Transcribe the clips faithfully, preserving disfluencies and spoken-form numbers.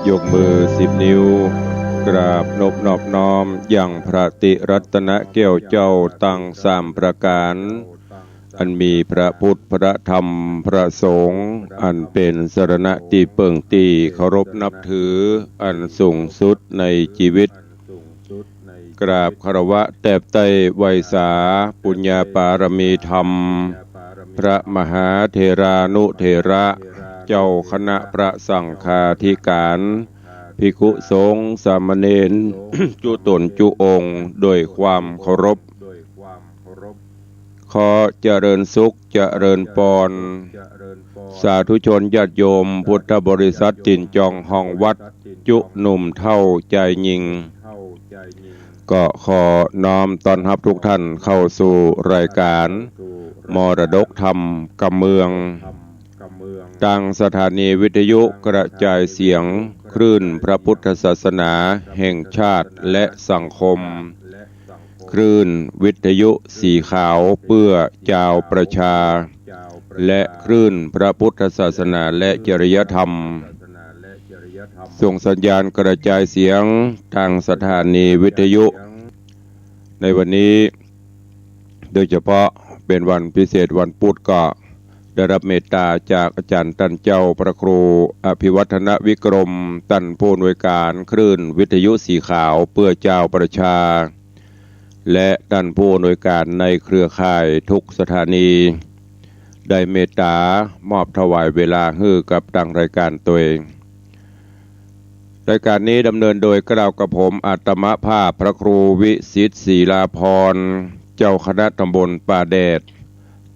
ยกมือสิบนิ้ว กราบนบนอบน้อมยังพระติรัตนแก้วเจ้าตังสามประก๋าน อันมีพระพุทธ พระธรรม พระสงฆ์ อันเป๋นสรณะตี้เปิ้งตี้เคารพนับถืออันสูงสุดในจีวิต กราบคารวะแตบใต้ไหว้สาปุญญาปารมีธรรม พระมหาเถรานุเถระ เจ้าคณะพระสังฆาธิก๋าน ภิกขุสงฆ์สามเณร จุ๊ต๋นจุ๊องค์ โดยความเคารพ ขอเจริญสุข เจริญปอน สาธุชนญาติโยมพุทธบริษัทตี๋นจองห้องวัด จุ๊หนุ่มเฒ่าจายญิง ก็ขอน้อมต้อนฮับทุกท่านเข้าสู่รายการมรดกธรรมกำเมือง ตางสถานีวิทยุกระจายเสียงคลื่นพระพุทธศาสนาแห่งชาติและสังคม คลื่นวิทยุสีขาวเปื้อจาวประชา และคลื่นพระพุทธศาสนาและจริยธรรม ส่งสัญญาณกระจายเสียงตางสถานีวิทยุ ในวันนี้ โดยเฉพาะเป๋นวันพิเศษวันปุ๊ด ก็ได้ฮับเมตต๋าจากอาจ๋ารย์ต้านเจ้าพระครูอภิวัฒนวิกรม ต้านผู้อำนวยก๋านคลื่นวิทยุสีขาวเปื้อจาวประชา และต้านผู้อำนวยก๋านในเครือข่ายทุกสถานี ได้เมตต๋ามอบถวายเวลาหื้อกับตางรายก๋านตวย รายก๋านนี้ดำเนินโดยเกล้ากับผมอาตมาภาพพระครูวิสิทธิ์ศรีลาภรณ์ เจ้าคณะตำบลป่าแดด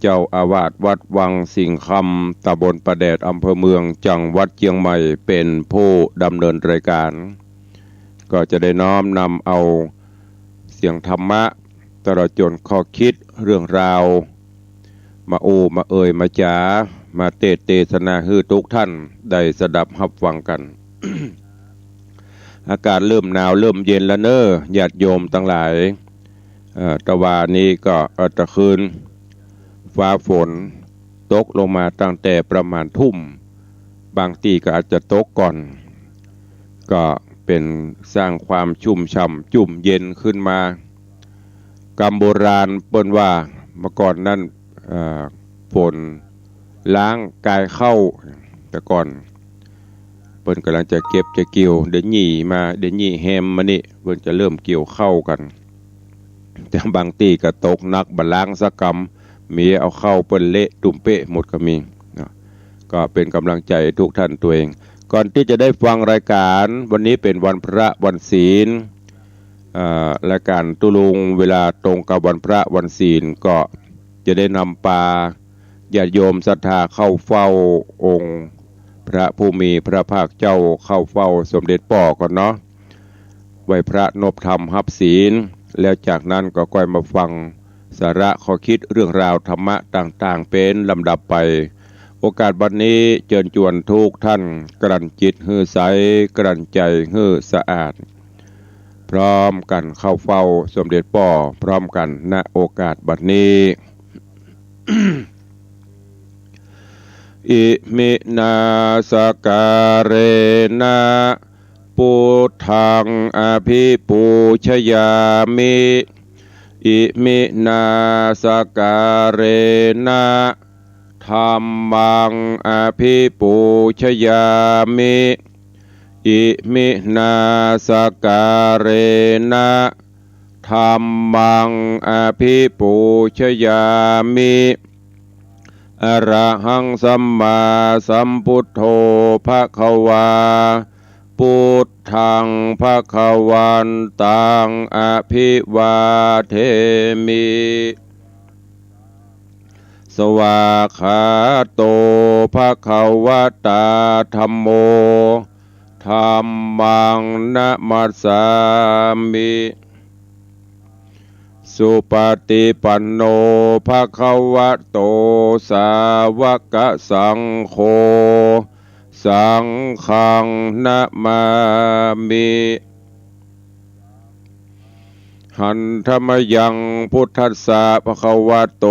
เจ้าอาวาสวัดวังสิงห์คำ ตำบลป่าแดด อำเภอเมือง จังหวัดเจียงใหม่ เป๋นผู้ดำเนินรายก๋าน ก็จะได้น้อมนำเอาเสียงธรรมะ ตลอดจ๋นข้อคิดเรื่องราว มาอู้มาเอ่ยมาจ๋า มาเตสน์เตสนาหื้อทุกท่านได้สดับฮับฟังกั๋น อากาศเริ่มหนาวเริ่มเย็นแล้วเน้อ ญาติโยมตังหลาย เอ่อ ตะวานี้ก็ เอ่อ ตะคืน ฟ้าฝนตกลงมาตั้งแต่ประมาณทุ่ม บางตี้ก็อาจจะตกก่อน ก็เป๋นสร้างความชุ่มฉ่ำจุ่มเย็นขึ้นมา กำโบราณเปิ้นว่าเมื่อก่อนนั้น เอ่อ ฝนล้างกายข้าว แต่ก่อน เปิ้นก่ำลังจะเก็บจะเกี่ยว เดี๋ยวหยี่มา เดี๋ยวหยี่แฮมมานี่ เปิ้นจะเริ่มเกี่ยวข้าวกั๋น แต่บางตี้ก็ตกหนักบ่ล้างสักกำ มีเอาข้าวเปิ้นเละตุ้มเป๊ะหมดก็มีเนาะ ก็เป๋นก๋ำลังใจ๋ทุกท่านตวย ก่อนตี้จะได้ฟังรายก๋าน วันนี้เป๋นวันพระวันศีล เอ่อ รายก๋านตุ๊ลุงเวลาตรงกับวันพระวันศีล ก็จะได้นำปาญาติโยมศรัทธาเข้าเฝ้าองค์พระผู้มีพระภาคเจ้า เข้าเฝ้าสมเด็จป้อก่อนเนาะ ไหว้พระนบธรรมฮับศีล แล้วจากนั้นก็ก้อยมาฟังสาระข้อคิดเรื่องราวธรรมะต่างๆ เป๋นลำดับไป โอกาสบัดนี้เจิญจวนทุกท่านกลั่นจิตหื้อใส กลั่นใจ๋หื้อสะอาด พร้อมกั๋นเข้าเฝ้าสมเด็จป้อพร้อมกั๋น ณ โอกาสบัดนี้ อิมินาสการะนะ พุทธังอภิปูชยามิ อิมินาสการะนะ ธัมมังอภิปูชยามิ อิมินาสการะนะ ธัมมังอภิปูชยามิ อะระหังสัมมาสัมพุทโธภะคะวา พุทธังภะคะวันตังอะภิวาเทมิ สวากขาโตภะคะวะตาธัมโม ธัมมังนะมัสสามิ สุปฏิปันโนภะคะวะโต สาวกสังโฆ สังฆังนะมามิ หันทะมะยังพุทธัสสะภะคะวะโต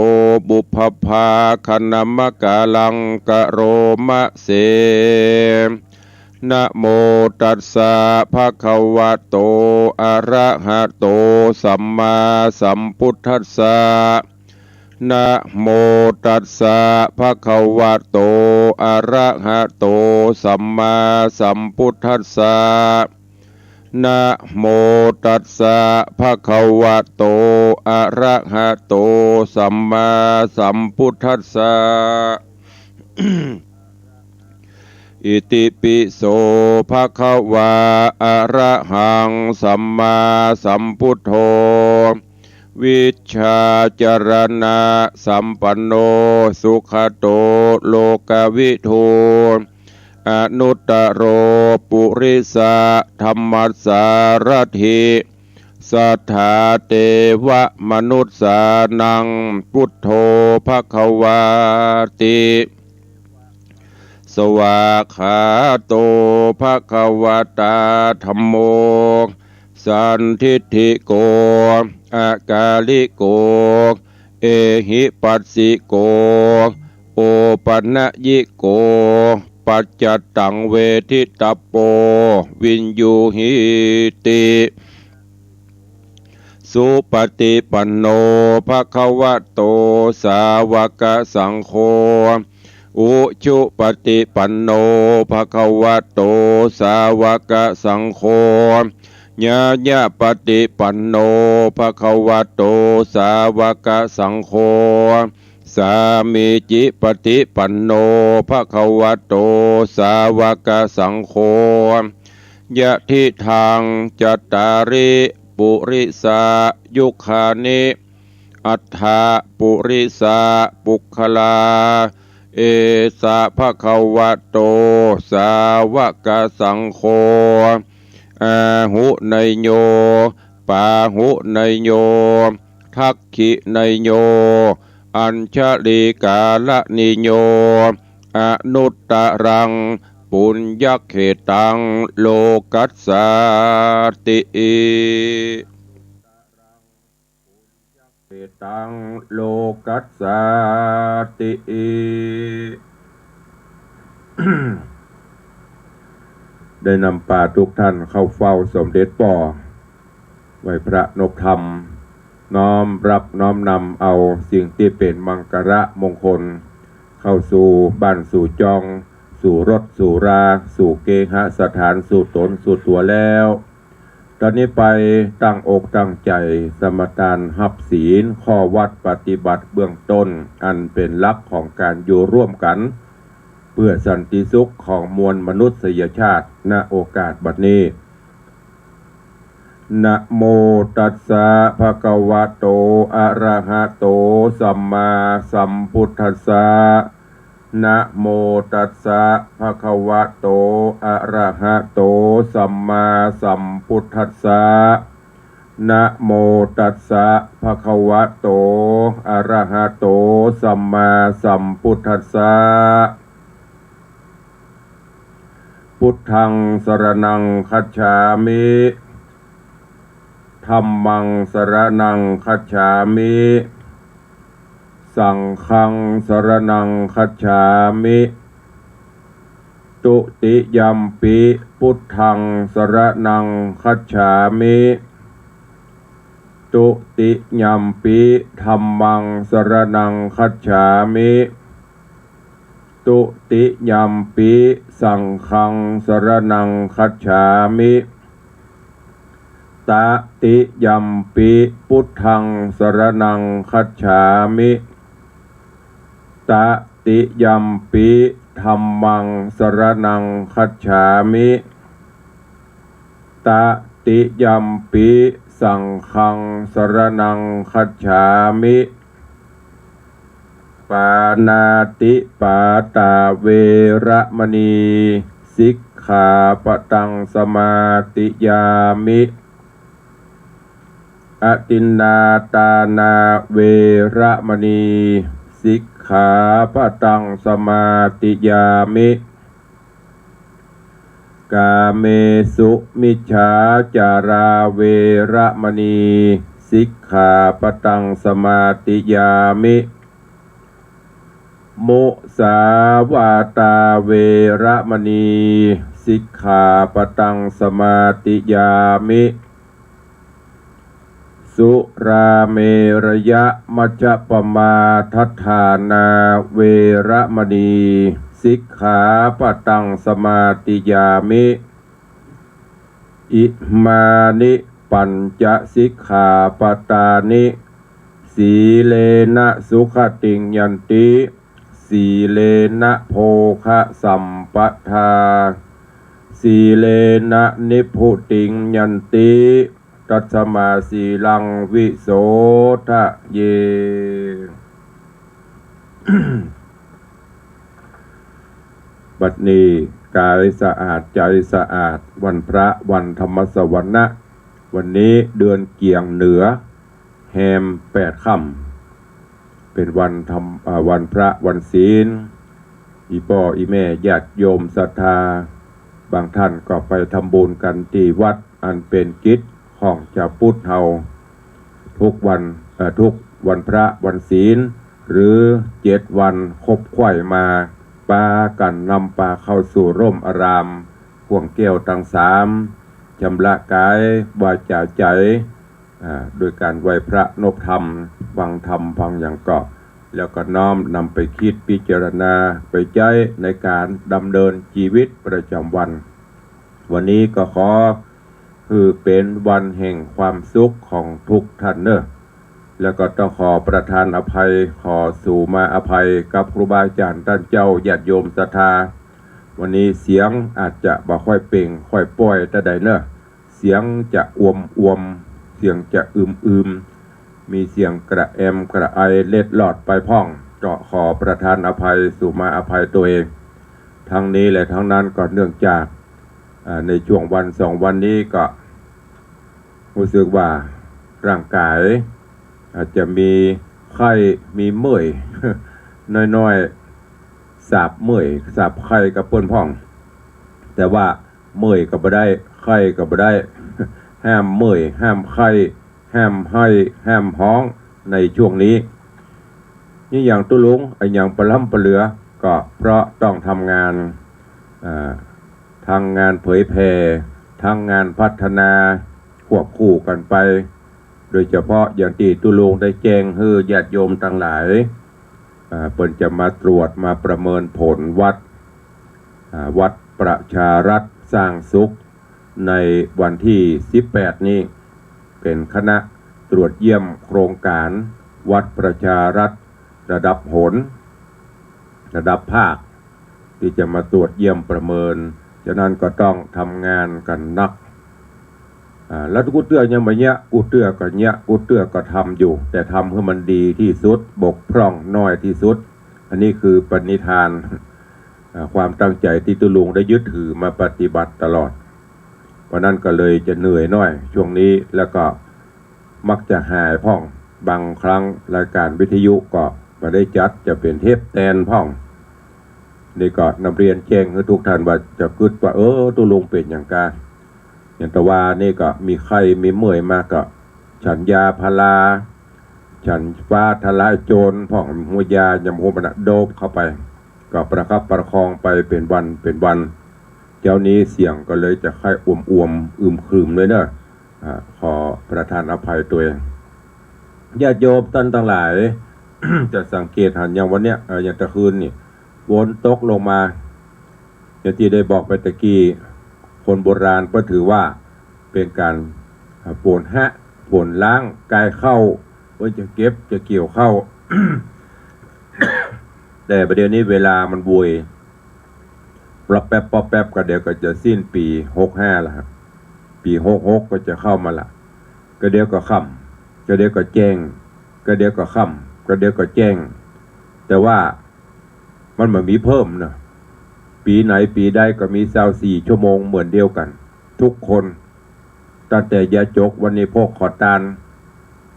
ปุพพะภาคะนะมะกะลังกะโรมะเส นะโมตัสสะ ภะคะวะโต อะระหะโต สัมมาสัมพุทธัสสะ นะโมตัสสะ ภะคะวะโต อะระหะโต สัมมาสัมพุทธัสสะ นะโมตัสสะ ภะคะวะโต อะระหะโต สัมมาสัมพุทธัสสะ อิติปิโส ภะคะวา อะระหัง สัมมาสัมพุทโธ วิชชาจรณะสัมปันโน สุขโต โลกวิทู อนุตตโร ปุริสะธัมมัสสารัตถิ สัทธาเตวะมนุสสานัง พุทโธ ภะคะวาติ สวากขาโต ภะคะวะตา ธัมโม สันทิฏฐิโก อะกาลิโก เอหิปัสสิโก โอปะนะยิโก ปัจจัตตัง เวทิตัปโป วิญญูหีติ สุปฏิปันโน ภะคะวะโต สาวกสังโฆ อุจุปฏิปันโน ภะคะวะโต สาวกสังโฆ ญาญาปฏิปันโน ภะคะวะโต สาวกสังโฆ สามีจิปฏิปันโน ภะคะวะโต สาวกสังโฆ ยะทิทัง จัตตาริ ปุริสายุคานิ อัฏฐะ ปุริสะ ปุคคลา เอสะ ภะคะวะโต สาวกสังโฆ อาหุเนยโย ปาหุเนยโย ทักขิเนยโย อัญชลีกาลนิโย อนุตตรัง ปุญญเขตัง โลกัสสาติ เขตัง โลกัสสาติ ได้นำปาทุกท่านเข้าเฝ้าสมเด็จป้อ ไหว้พระนบธรรม น้อมรับน้อมนำเอาสิ่งตี้เป๋นมังคละมงคล เข้าสู่บ้านสู่จอง สู่รถสู่รา สู่เกหสถาน สู่ต๋นสู่ตั๋วแล้ว ต๋อนนี้ไปตั้งอกตั้งใจ๋สมาทานฮับศีล ข้อวัตรปฏิบัติเบื้องต้น อันเป๋นหลักของก๋านอยู่ร่วมกั๋น เปื้อสันติสุขของมวลมนุษยชาติ ณ โอกาสบัดนี้ นะโมตัสสะ ภะคะวะโต อะระหะโต สัมมาสัมพุทธัสสะ นะโมตัสสะ ภะคะวะโต อะระหะโต สัมมาสัมพุทธัสสะ นะโมตัสสะ ภะคะวะโต อะระหะโต สัมมาสัมพุทธัสสะ พุทธัง สรณัง คัจฉามิ ธัมมัง สรณัง คัจฉามิ สังฆัง สรณัง คัจฉามิ ตุติยัมปิ พุทธัง สรณัง คัจฉามิ ตุติยัมปิ ธัมมัง สรณัง คัจฉามิ ตุติยัมปิ สังฆัง สรณัง คัจฉามิ ตติยัมปิ พุทธัง สรณัง คัจฉามิ ตติยัมปิ ธัมมัง สรณัง คัจฉามิ ตติยัมปิ สังฆัง สรณัง คัจฉามิ ปาณาติปาตา เวระมะนี สิกขาปะตัง สมาธิยามิ อทินนาทานา เวระมะนี สิกขาปะตัง สมาธิยามิ กาเมสุมิจฉาจารา เวระมะนี สิกขาปะตัง สมาธิยามิ มุสาวาตา เวระมะนี สิกขาปะตังสมาธิยามิ สุราเมรยะมัชฌะปะมาทัฏฐานา เวระมะณี สิกขาปะตังสมาธิยามิ อิมานิปัญจะสิกขาปะตานิ สีเลนะสุขติงยันติ สีเลนะโภคะสัมปะทา สีเลนะนิพพุติงยันติ ตัสมาสีลังวิโสทะเย บัดนี้ก๋ายสะอาดใจ๋สะอาด วันพระวันธรรมสวรรณะ วันนี้เดือนเกี่ยงเหนือ แฮมแปดค่ำ เป๋นวันธรรม อ่า วันพระวันศีล อี่ป้ออี่แม่ญาติโยมศรัทธา บางต้านก็ไปทำบุญกั๋นตี้วัด อันเป๋นกิจของจาวปุทธเฮา ทุกวัน เอ่อ ทุกวันพระวันศีล หรือเจ็ดวันคบไขว้มา ปากั๋นนำปาเข้าสู่ร่มอาราม ข่วงแก้วตังสาม ชำระก๋าย วาจ๋า ใจ๋ อ่า โดยก๋านไหว้พระนบธรรม ฟังธรรม ฟังหยังก็ แล้วก็น้อมนำไปคิดพิจารณา ไปใจ๊ในก๋านดำเนินจีวิตประจำวัน วันนี้ก็ขอหื้อเป๋นวันแห่งความสุขของทุกท่านเน่อ แล้วก็ต้องขอประทานอภัย ขอสูมาอภัยกับครูบาอาจ๋ารย์ต้านเจ้า ญาติโยมศรัทธา วันนี้เสียงอาจจะบ่ค่อยเปล่งค่อยป้อยเต้าใดเน่อ เสียงจะอวมอวม เสียงจะอึมอึม มีเสียงกระแอมกระไอเล็ดลอดไปพ่อง ก็ขอประทานอภัย สูมาอภัยตนเอง ทั้งนี้และทั้งนั้นก็เนื่องจาก อ่า ในช่วงวันสองวันนี้ก็รู้สึกว่าร่างก๋ายอาจจะมีไข้ มีเมื่อย น้อยๆ สาบเมื่อย สาบไข้กับเปิ้นพ่อง แต่ว่า เมื่อยก็บ่ได้ ไข้ก็บ่ได้ ห้ามเมื่อย ห้ามไข้ ห้ามไห้ ห้ามฮ้องในช่วงนี้ นี่อย่างตุ๊ลุง อะหยังปะล้ำปะเหลือ ก็เพราะต้องทำงาน อ่า ทั้งงานเผยแผ่ ทั้งงานพัฒนา ควบคู่กั๋นไป โดยเฉพาะอย่างตี้ตุ๊ลุงได้แจ้งหื้อญาติโยมตังหลาย อ่า เปิ้นจะมาตรวจมาประเมินผลวัด อ่า วัดประชารัฐสร้างสุข ในวันตี้สิบแปดนี้ เป๋นคณะตรวจเยี่ยมโครงก๋านวัดประชารัฐระดับหน ระดับภาค ตี้จะมาตรวจเยี่ยมประเมิน ฉะนั้นก็ต้องทำงานกั๋นหนัก อ่า แล้วกู้เตื้อยังบ่เยียะ กู้เตื้อก็เยียะ กู้เตื้อก็ทำอยู่ แต่ทำหื้อมันดีตี้สุด บกพร่องน้อยตี้สุด อันนี้คือปณิธาน อ่า ความตั้งใจ๋ตี้ตุ๊ลุงได้ยึดถือมาปฏิบัติตลอด เพราะนั้นก็เลยจะเหนื่อยน้อยช่วงนี้ แล้วก็มักจะหายพ่อง บางครั้งรายการวิทยุก็บ่ได้จัด จะเป๋นเทปแตนพ่อง นี่ก็นำเรียนแจ้งหื้อทุกท่านว่าจะกึ๊ดว่า เออ ตุ๊ลุงเป๋นหยังกา อย่างตะวานี่ก็มีไข้มีเมื่อยมาก็ฉันยาพารา ฉันฟ้าทะลายโจรพ่อง หัวยายังหัวปะนะโดบเข้าไป ก็ประคับประคองไปเป๋นวันเป๋นวัน เจ้านี้เสียงก็เลยจะค่อยอวมๆ อึมครึมด้วยเนอะ อ่า ขอประทานอภัยตนเอง ญาติโยมต้านตังหลาย จะสังเกตหันอย่างวันเนี้ย เอ่อ อย่างตะคืนนี่ ฝนตกลงมา อย่างตี้ได้บอกไปตะกี้ คนโบราณก็ถือว่าเป๋นก๋าน อ่า ฝนฮะ ฝนล้าง ใก้ข้าว เปิ้นจะเก็บจะเกี่ยวข้าว แต่ประเดี๋ยวนี้เวลามันโวย ป๊อบแป๊บป๊อบแป๊บ ก็เดี๋ยวก็จะสิ้นปี๋หกห้าละ ปี๋หกหกก็จะเข้ามาละ ก็เดี๋ยวก็ค่ำ ก็เดี๋ยวก็แจ้ง ก็เดี๋ยวก็ค่ำ ก็เดี๋ยวก็แจ้ง แต่ว่ามันบ่มีเพิ่มเนอะ ปี๋ไหนปี๋ใดก็มีซาวสี่ชั่วโมงเหมือนเดียวกั๋น ทุกคน ตั้งแต่ยาจก วันนี้พวกขอตาน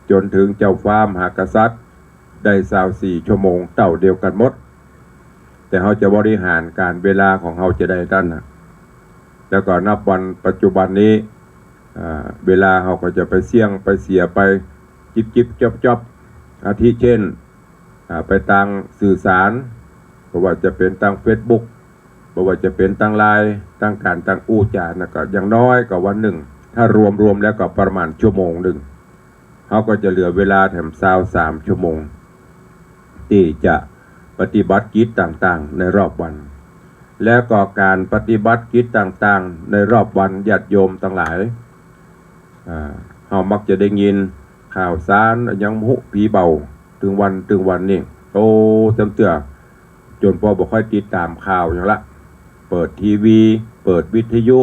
จ๋นเถิงเจ้าฟ้ามหากษัตริย์ ได้ซาวสี่ชั่วโมงเต้าเดียวกั๋นหมด แต่เฮาจะบริหารก๋านเวลาของเฮาจะใดนั้นน่ะ แล้วก็นับวันปัจจุบันนี้ อ่า เวลาเฮาก็จะไปเสี้ยงไปเสียไป จิ๊บจิ๊บจ๊อบจ๊อบ อาทิเช่น อ่า ไปตางสื่อสาร บ่ว่าจะเป๋นตางเฟซบุ๊ก บ่ว่าจะเป๋นตางไลน์ ตางก๋าน ตางอู้จ๋านะ ก็อย่างน้อยก็วันนึ่ง ถ้ารวมๆ แล้วก็ประมาณชั่วโมงนึ่ง เฮาก็จะเหลือเวลาแถมซาวสามชั่วโมง ตี้จะปฏิบัติกิจต่างๆ ในรอบวัน แล้วก็ก๋านปฏิบัติกิจต่างๆ ในรอบวัน ญาติโยมตังหลาย อ่า เฮามักจะได้ยินข่าวสารอะหยังบ่ฮู้ผีเบา ตึงวัน ตึงวันนี่ โอ้ จำเตื้อ จ๋นปอบ่ค่อยติดต๋ามข่าวหยังละ เปิดทีวี เปิดวิทยุ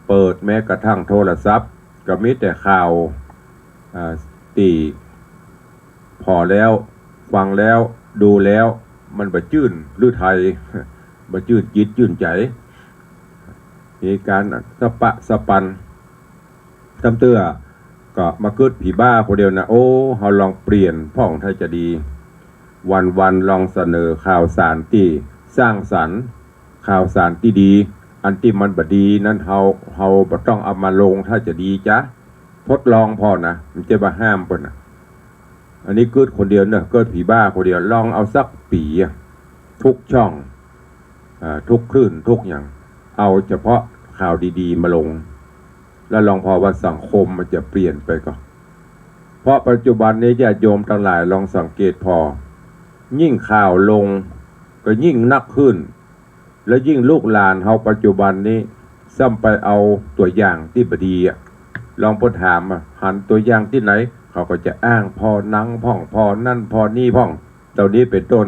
เปิดแม้กระทั่งโทรศัพท์ ก็มีแต่ข่าว อ่า ตี้ผ่อแล้ว ฟังแล้ว ดูแล้ว มันบ่จื้นฤทัย บ่จื้นจิตจื้นใจ๋ มีก๋านสะปะสะปัน จำเตื้อ ก็มากึ๊ดผีบ้าคนเดียวนะ โอ้ เฮาลองเปลี่ยนพ่องถ้าจะดี วันๆ ลองเสนอข่าวสารตี้สร้างสรรค์ ข่าวสารตี้ดี อันตี้มันบ่ดีนั้น เฮา เฮาบ่ต้องเอามาลงถ้าจะดีจ๊ะ ทดลองพ่องนะ บ่ใจ้ว่าห้ามเปิ้นนะ อันนี้กึ๊ดคนเดียวเนอะ กึ๊ดผีบ้าคนเดียว ลองเอาสักปี๋อะ ทุกช่อง อ่า ทุกคลื่น ทุกอย่าง เอาเฉพาะข่าวดีๆ มาลง แล้วลองผ่อว่าสังคมมันจะเปลี่ยนไปก่อ เพราะปัจจุบันนี้ญาติโยมตังหลายลองสังเกตผ่อ ยิ่งข่าวลงก็ยิ่งนักขึ้น และยิ่งลูกหลานเฮาปัจจุบันนี้ ซ้ำไปเอาตั๋วอย่างตี้บ่ดีอะ ลองเปิ้นถามอะ หันตั๋วอย่างตี้ไหน เขาก็จะอ้างผ่อหนังพ่อง ผ่อนั่นผ่อนี่พ่อง เหล่านี้เป๋นต้น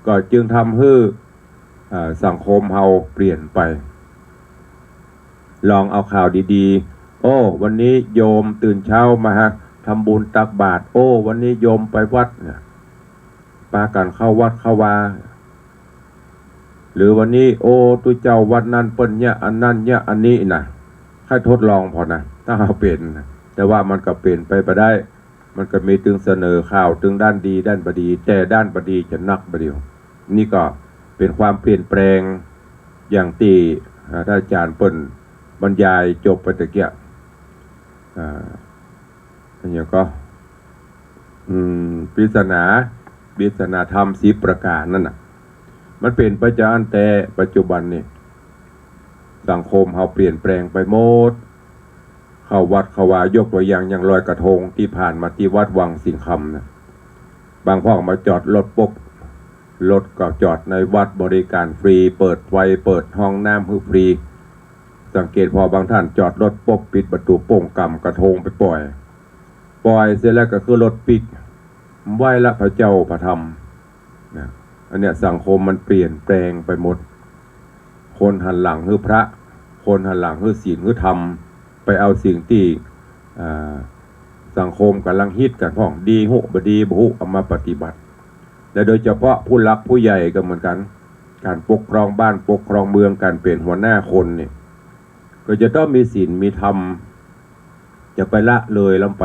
ก็จึงทำหื้อ อ่า สังคมเฮาเปลี่ยนไป ลองเอาข่าวดีๆ โอ้ วันนี้โยมตื่นเช้ามาฮะ ทำบุญตักบาตร โอ้ วันนี้โยมไปวัดเนี่ย ปากั๋นเข้าวัดเข้าวา หรือวันนี้ โอ้ ตุ๊เจ้าวัดนั้นเปิ้นเยียะอันนั้นเยียะอันนี้นะ ใค่ทดลองพ่องนะ ถ้าเฮาเป๋นนะ แต่ว่ามันก็เป๋นไปบ่ได้ มันก็มีตึงเสนอข่าวตึงด้านดีด้านบ่ดี แต่ด้านบ่ดีจะนักบ่เดียว นี่ก็เป๋นความเปลี่ยนแปลงอย่างตี้ อ่า ท่านอาจ๋ารย์เปิ้นบรรยายจบไปตะเกียะ อ่า อันนี้ก็ อืม ปริศนา ปริศนาธรรมสิบประก๋านนั่นน่ะ มันเป๋นไปจาอั้นแต๊ ปัจจุบันนี่ สังคมเฮาเปลี่ยนแปลงไปหมด เข้าวัดเข้าวา ยกตั๋วอย่างอย่างลอยกระทงตี้ผ่านมาตี้วัดวังสิงห์คำนะ บางพ่องมาจอดรถปุ๊บ รถก็จอดในวัดบริการฟรี เปิดไฟ เปิดห้องน้ำหื้อฟรี สังเกตผ่อบางท่านจอดรถปุ๊บ ปิดประตู๋โป้ง ก๋ำกระทงไปป่อย ป่อยเสร็จแล้วก็ขึ้นรถปิ๊ก ไหว้ละพระเจ้าพระธรรม นะ อันเนี้ยสังคมมันเปลี่ยนแปลงไปหมด คนหันหลังหื้อพระ คนหันหลังหื้อศีลหื้อธรรม ไปเอาสิ่งตี้ อ่า สังคมก่ำลังฮิตกั๋นพ่อง ดีฮู้บ่ดีบ่ฮู้ เอามาปฏิบัติ และโดยเฉพาะผู้หลักผู้ใหญ่ก็เหมือนกั๋น ก๋านปกครองบ้านปกครองเมือง ก๋านเป๋นหัวหน้าคนนี่ ก็จะต้องมีศีลมีธรรม จะไปละเลยล้ำไป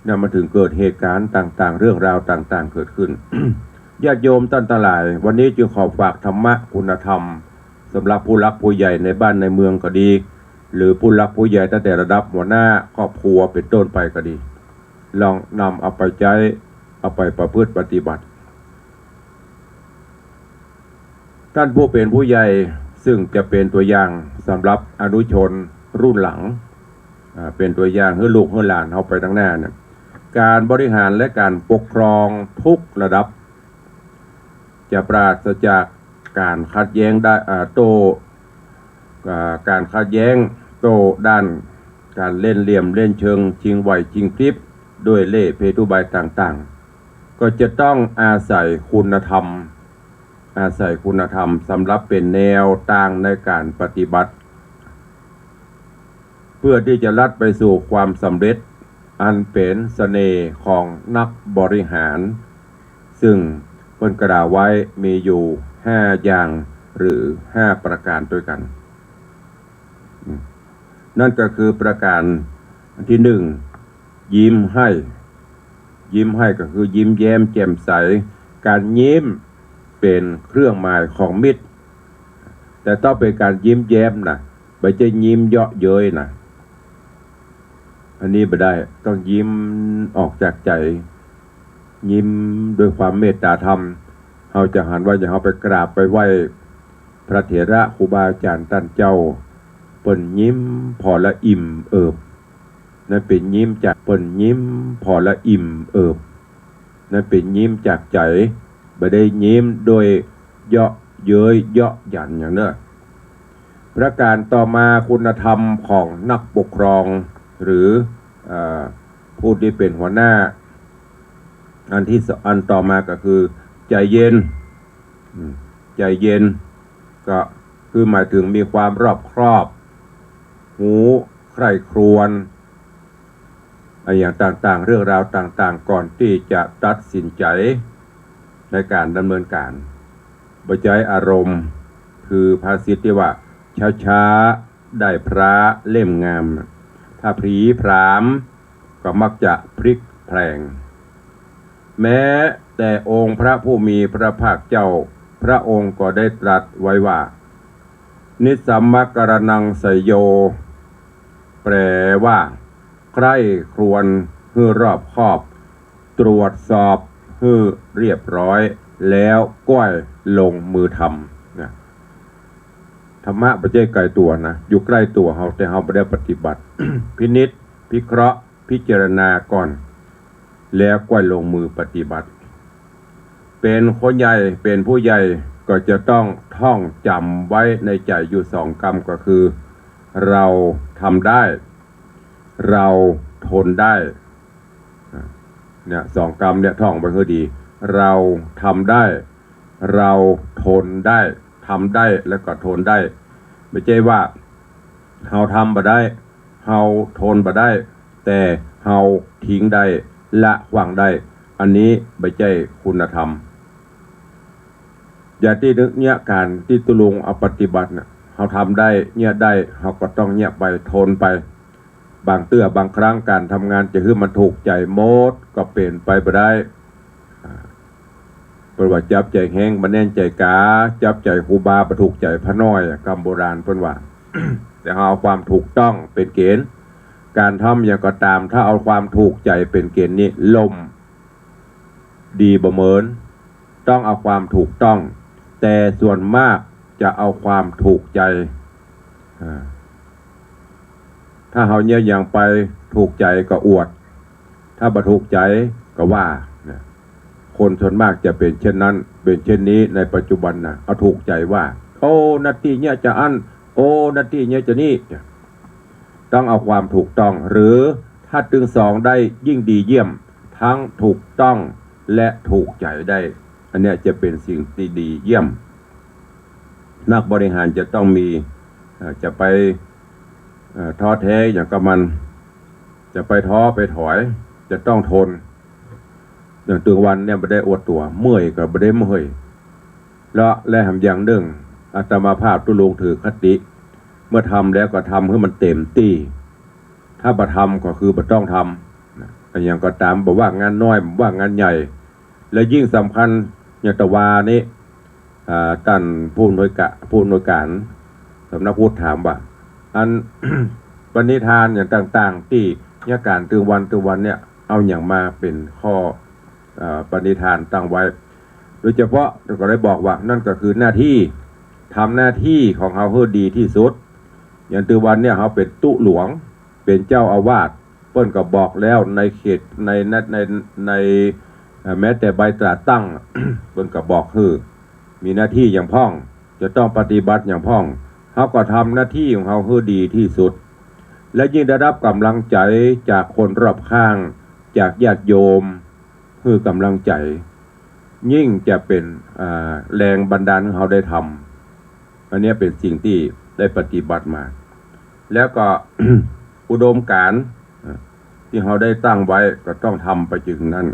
เนี่ยมันถึงเกิดเหตุก๋ารณ์ต่างๆ เรื่องราวต่างๆ เกิดขึ้น ญาติโยมต้านตังหลาย วันนี้จึงขอฝากธรรมะคุณธรรม สำหรับผู้หลักผู้ใหญ่ในบ้านในเมืองก็ดี หรือผู้หลักผู้ใหญ่ตั้งแต่ระดับหัวหน้าครอบครัวเป๋นต้นไปก็ดี ลองนำเอาไปใจ๊ เอาไปประพฤติปฏิบัติ ต้านผู้เป๋นผู้ใหญ่ ซึ่งจะเป๋นตั๋วอย่างสำหรับอนุชนรุ่นหลัง อ่า เป๋นตั๋วอย่างหื้อลูกหื้อหลานเฮาไปตังหน้าเนี่ย ก๋านบริหารและก๋านปกครองทุกระดับ จะปราศจากก๋านขัดแย้งได้ อ่า โต้ อ่า ก๋านขัดแย้งโต้ด้านก๋านเล่นเหลี่ยมเล่นเชิง ชิงไหวชิงพริบ ด้วยเล่ห์เพทุบายต่างๆ ก็จะต้องอาศัยคุณธรรม อาศัยคุณธรรมสำหรับเป๋นแนวตางในก๋านปฏิบัติ เพื่อตี้จะลัดไปสู่ความสำเร็จ อันเป๋นเสน่ห์ของนักบริหาร ซึ่งเปิ้นกล่าวไว้มีอยู่ห้าอย่างหรือห้าประก๋านตวยกั๋น อืม นั่นก็คือประก๋านอันตี้หนึ่ง ยิ้มให้ ยิ้มให้ก็คือยิ้มแย้มแจ่มใส ก๋านยิ้มเป๋นเครื่องหมายของมิตร แต่ต้องเป๋นก๋านยิ้มแย้มนะ บ่ใจ้ยิ้มเยาะเย้ยนะ อันนี้บ่ได้ ต้องยิ้มออกจากใจ๋ ยิ้มด้วยความเมตตาธรรม เฮาจะหันว่าอย่างเฮาไปกราบไปไหว้ พระเถระครูบาอาจ๋ารย์ต้านเจ้า เปิ้นยิ้มผ่อละอิ่มเอิบ นั้นเป๋นยิ้มจาก เปิ้นยิ้มผ่อละอิ่มเอิบ นั้นเป๋นยิ้มจากใจ๋ บ่ได้ยิ้มโดยเยาะเย้ยเยาะหยันอย่างเน้อ ประก๋านต่อมา คุณธรรมของนักปกครอง หรือ เอ่อ ผู้ตี้เป๋นหัวหน้า อันตี้ส- อันต่อมาก็คือ ใจ๋เย็น อืม ใจ๋เย็น ก็คือหมายถึงมีความรอบคอบ ฮู้ใคร่ครวญ อะหยังต่างๆ เรื่องราวต่างๆ ก่อนตี้จะตัดสินใจ๋ในก๋านดำเนินก๋าน บ่ใจ๊อารมณ์ คือภาษิตตี้ว่า ช้าๆ ได้พร้าเล่มงาม ถ้าผลีผลามก็มักจะพลิกแพลง แม้แต่องค์พระผู้มีพระภาคเจ้า พระองค์ก็ได้ตรัสไว้ว่า นิสสัมมะกะระณังสยโย แปลว่า ใคร่ครวญหื้อรอบคอบ ตรวจสอบหื้อเรียบร้อย แล้วก้อยลงมือทำ นะ ธรรมะบ่ใจ้ไก๋ตั๋วนะ อยู่ใก้ตั๋วเฮา แต่เฮาบ่ได้ปฏิบัติ พินิจ พิเคราะห์ พิจารณาก่อน แล้วก้อยลงมือปฏิบัติ เป๋นคนใหญ่ เป๋นผู้ใหญ่ ก็จะต้องท่องจ๋ำไว้ในใจ๋อยู่สองกำ ก็คือ เราทำได้ เราทนได้ อ่ะ เนี่ย สองกำเนี่ย ท่องไว้หื้อดี เราทำได้ เราทนได้ ทำได้แล้วก็ทนได้ บ่ใจ้ว่า เฮาทำบ่ได้ เฮาทนบ่ได้ แต่เฮาทิ้งได้ ละขว้างได้ อันนี้บ่ใจ้คุณธรรม อย่างตี้เยียะก๋านตี้ตุ๊ลุงเอาปฏิบัติน่ะ เฮาทำได้ เยียะได้ เฮาก็ต้องเยียะไป ทนไป บางเตื้อบางครั้งก๋านทำงานจะหื้อมันถูกใจ๋หมดก็เป๋นไปบ่ได้ อ่า เปิ้นว่าจับใจ๋แฮงบ่แน่นใจ๋ก๋า จับใจ๋ครูบาบ่ถูกใจ๋พระน้อยอะ กำโบราณเปิ้นว่า แต่เฮาเอาความถูกต้องเป๋นเก๋ณฑ์ ก๋านทำหยังก็ต๋าม ถ้าเอาความถูกใจ๋เป๋นเก๋ณฑ์นี่ล่ม ดีบ่เหมิน ต้องเอาความถูกต้อง แต่ส่วนมากจะเอาความถูกใจ๋ อ่า ถ้าเฮาเยียะหยังไปถูกใจ๋ก็อวด ถ้าบ่ถูกใจ๋ก็ว่า เนี่ย คนส่วนมากจะเป๋นเช่นนั้น เป๋นเช่นนี้ในปัจจุบันน่ะ เอาถูกใจ๋ว่า โอ้ หน้าตี้เยียะจะอั้น โอ้ หน้าตี้เยียะจะนี่ ต้องเอาความถูกต้อง หรือถ้าตึงสองได้ยิ่งดีเยี่ยม ทั้งถูกต้องและถูกใจ๋ได้ อันเนี้ยจะเป๋นสิ่งตี้ดีเยี่ยม นักบริหารจะต้องมี เอ่อ จะไป เอ่อ ท้อแท้หยังกับมัน จะไปท้อไปถอย จะต้องทน อย่างตึงวันเนี่ยบ่ได้อวดตั๋ว เมื่อยก็บ่ได้เมื่อย แล้ว และแหมอย่างนึ่ง อาตมาภาพตุ๊ลุงถือคติ เมื่อทำแล้วก็ทำหื้อมันเต๋มตี้ ถ้าบ่ทำก็คือบ่ต้องทำ นะ อะหยังก็ต๋าม บ่ว่างานน้อย บ่ว่างานใหญ่ และยิ่งสำคัญ อย่างตะวานี้ อ่า ต้านผู้อำนวยกะ- ผู้อำนวยก๋านสำนักพุทธถามว่า อัน ปณิธานหยังต่างๆ ตี้เยียะก๋านตึงวันตึงวันเนี่ย เอาหยังมาเป๋นข้อ เอ่อ ปณิธานตั้งไว้ โดยเฉพาะก็ได้บอกว่า นั่นก็คือหน้าตี้ ทำหน้าตี้ของเฮาหื้อดีตี้สุด อย่างตึงวันเนี่ย เฮาเป๋นตุ๊หลวง เป๋นเจ้าอาวาส เปิ้นก็บอกแล้ว ในเขต ใน ใน ใน ใน เอ่อ แม้แต่ใบตราตั้ง เปิ้นก็บอกหื้อ มีหน้าตี้หยังพ่อง จะต้องปฏิบัติหยังพ่อง เฮาก็ทำหน้าตี้ของเฮาหื้อดีตี้สุด และยิ่งได้รับก๋ำลังใจ๋จากคนรอบข้าง จากญาติโยม หื้อก๋ำลังใจ๋ ยิ่งจะเป๋น อ่า แรงบันดาลหื้อเฮาได้ทำ อันเนี้ยเป๋นสิ่งตี้ได้ปฏิบัติมา แล้วก็ อุดมการณ์ อ่า ตี้เฮาได้ตั้งไว้ก็ต้องทำไปจนถึงนั้น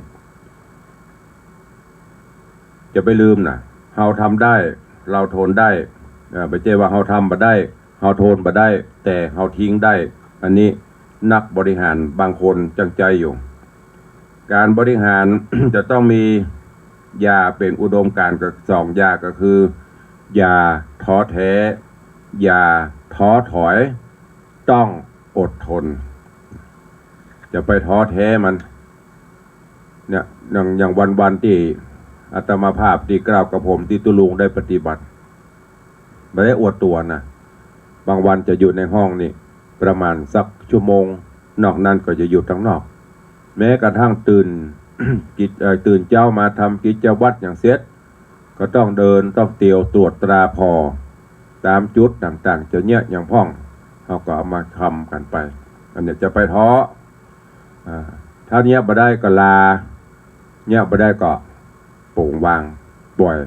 จะไปลืมน่ะ เฮาทำได้ เฮาทนได้ เอ่อ บ่ใจ้ว่าเฮาทำบ่ได้ เฮาทนบ่ได้ แต่เฮาทิ้งได้ อันนี้นักบริหารบางคนจังใจ๋อยู่ ก๋านบริหาร จะต้องมีอย่าเป๋นอุดมการณ์กับสองอย่า ก็คือ อย่าท้อแท้ อย่าท้อถอย ต้องอดทน จะไปท้อแท้มัน เนี่ย อย่าง อย่างวันๆ ตี้อาตมาภาพตี้กล่าวกับผมตี้ตุ๊ลุงได้ปฏิบัติ บ่ได้อวดตั๋วนะ บางวันจะอยู่ในห้องนี่ประมาณสักชั่วโมง นอกนั้นก็จะอยู่ข้างนอก แม้กระทั่งตื่น กิจ เอ่อ ตื่นเจ๊ามาทำกิจวัตรอย่างเสร็จ ก็ต้องเดิน ต้องเตียวตรวจตราผ่อ ต๋ามจุดต่างๆ จะเยียะหยังพ่อง เฮาก็เอามาทำกั๋นไป อันเนี้ยจะไปท้อ อ่า ถ้าเยียะบ่ได้ก็ลา เยียะบ่ได้ก็ปล่อยวาง ปล่อย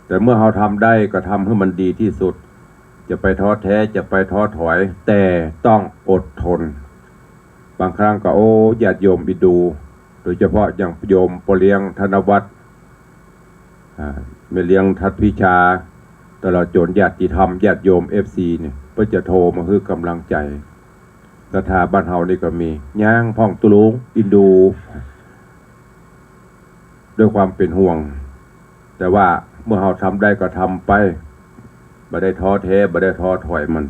แต่เมื่อเฮาทำได้ก็ทำหื้อมันดีตี้สุด จะไปท้อแท้ จะไปท้อถอย แต่ต้องอดทน บางครั้งก็ โอ้ ญาติโยมอินดู โดยเฉพาะอย่างโยมป้อเลี้ยงธนวัฒน์ อ่า แม่เลี้ยงทัดพิชา ตลอดจ๋นญาติธรรม ญาติโยม เอฟซี เนี่ย เปิ้นจะโทรมาหื้อก๋ำลังใจ๋ ศรัทธาบ้านเฮานี่ก็มี ย่างพ่องตุ๊ลุง อินดู ด้วยความเป๋นห่วง แต่ว่าเมื่อเฮาทำได้ก็ทำไป บ่ได้ท้อแท้ บ่ได้ท้อถอยมัน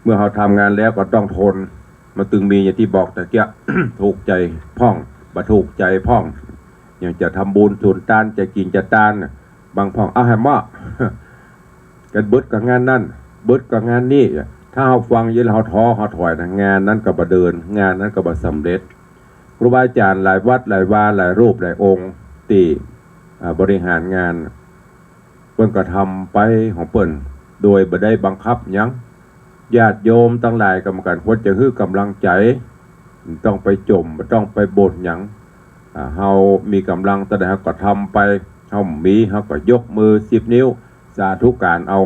เมื่อเฮาทำงานแล้วก็ต้องทน มันตึงมีอย่างตี้บอกตะเกียะ ถูกใจ๋พ่อง บ่ถูกใจ๋พ่อง อย่างจะทำบุญสุนตาน จะกิ๋นจะตานน่ะ บางพ่อง เอาหื้อเหมาะ กั๋นเบิดกับงานนั้น เบิดกับงานนี้ ถ้าเฮาฟังอยู่แล้วเฮาท้อ เฮาถอยนะ งานนั้นก็บ่เดิน งานนั้นก็บ่สำเร็จ ครูบาอาจ๋ารย์หลายวัดหลายวา หลายรูปหลายองค์ตี้ อ่า บริหารงาน เปิ้นก็ทำไปของเปิ้น โดยบ่ได้บังคับหยัง ญาติโยมตังหลายก็เหมือนกั๋น ควรจะหื้อก๋ำลังใจ๋ บ่ต้องไปจ่ม บ่ต้องไปบ่นหยัง อ่า เฮามีก๋ำลังเต้าใดเฮาก็ทำไป เฮามี เฮาก็ยกมือสิบนิ้ว สาธุก๋านเอา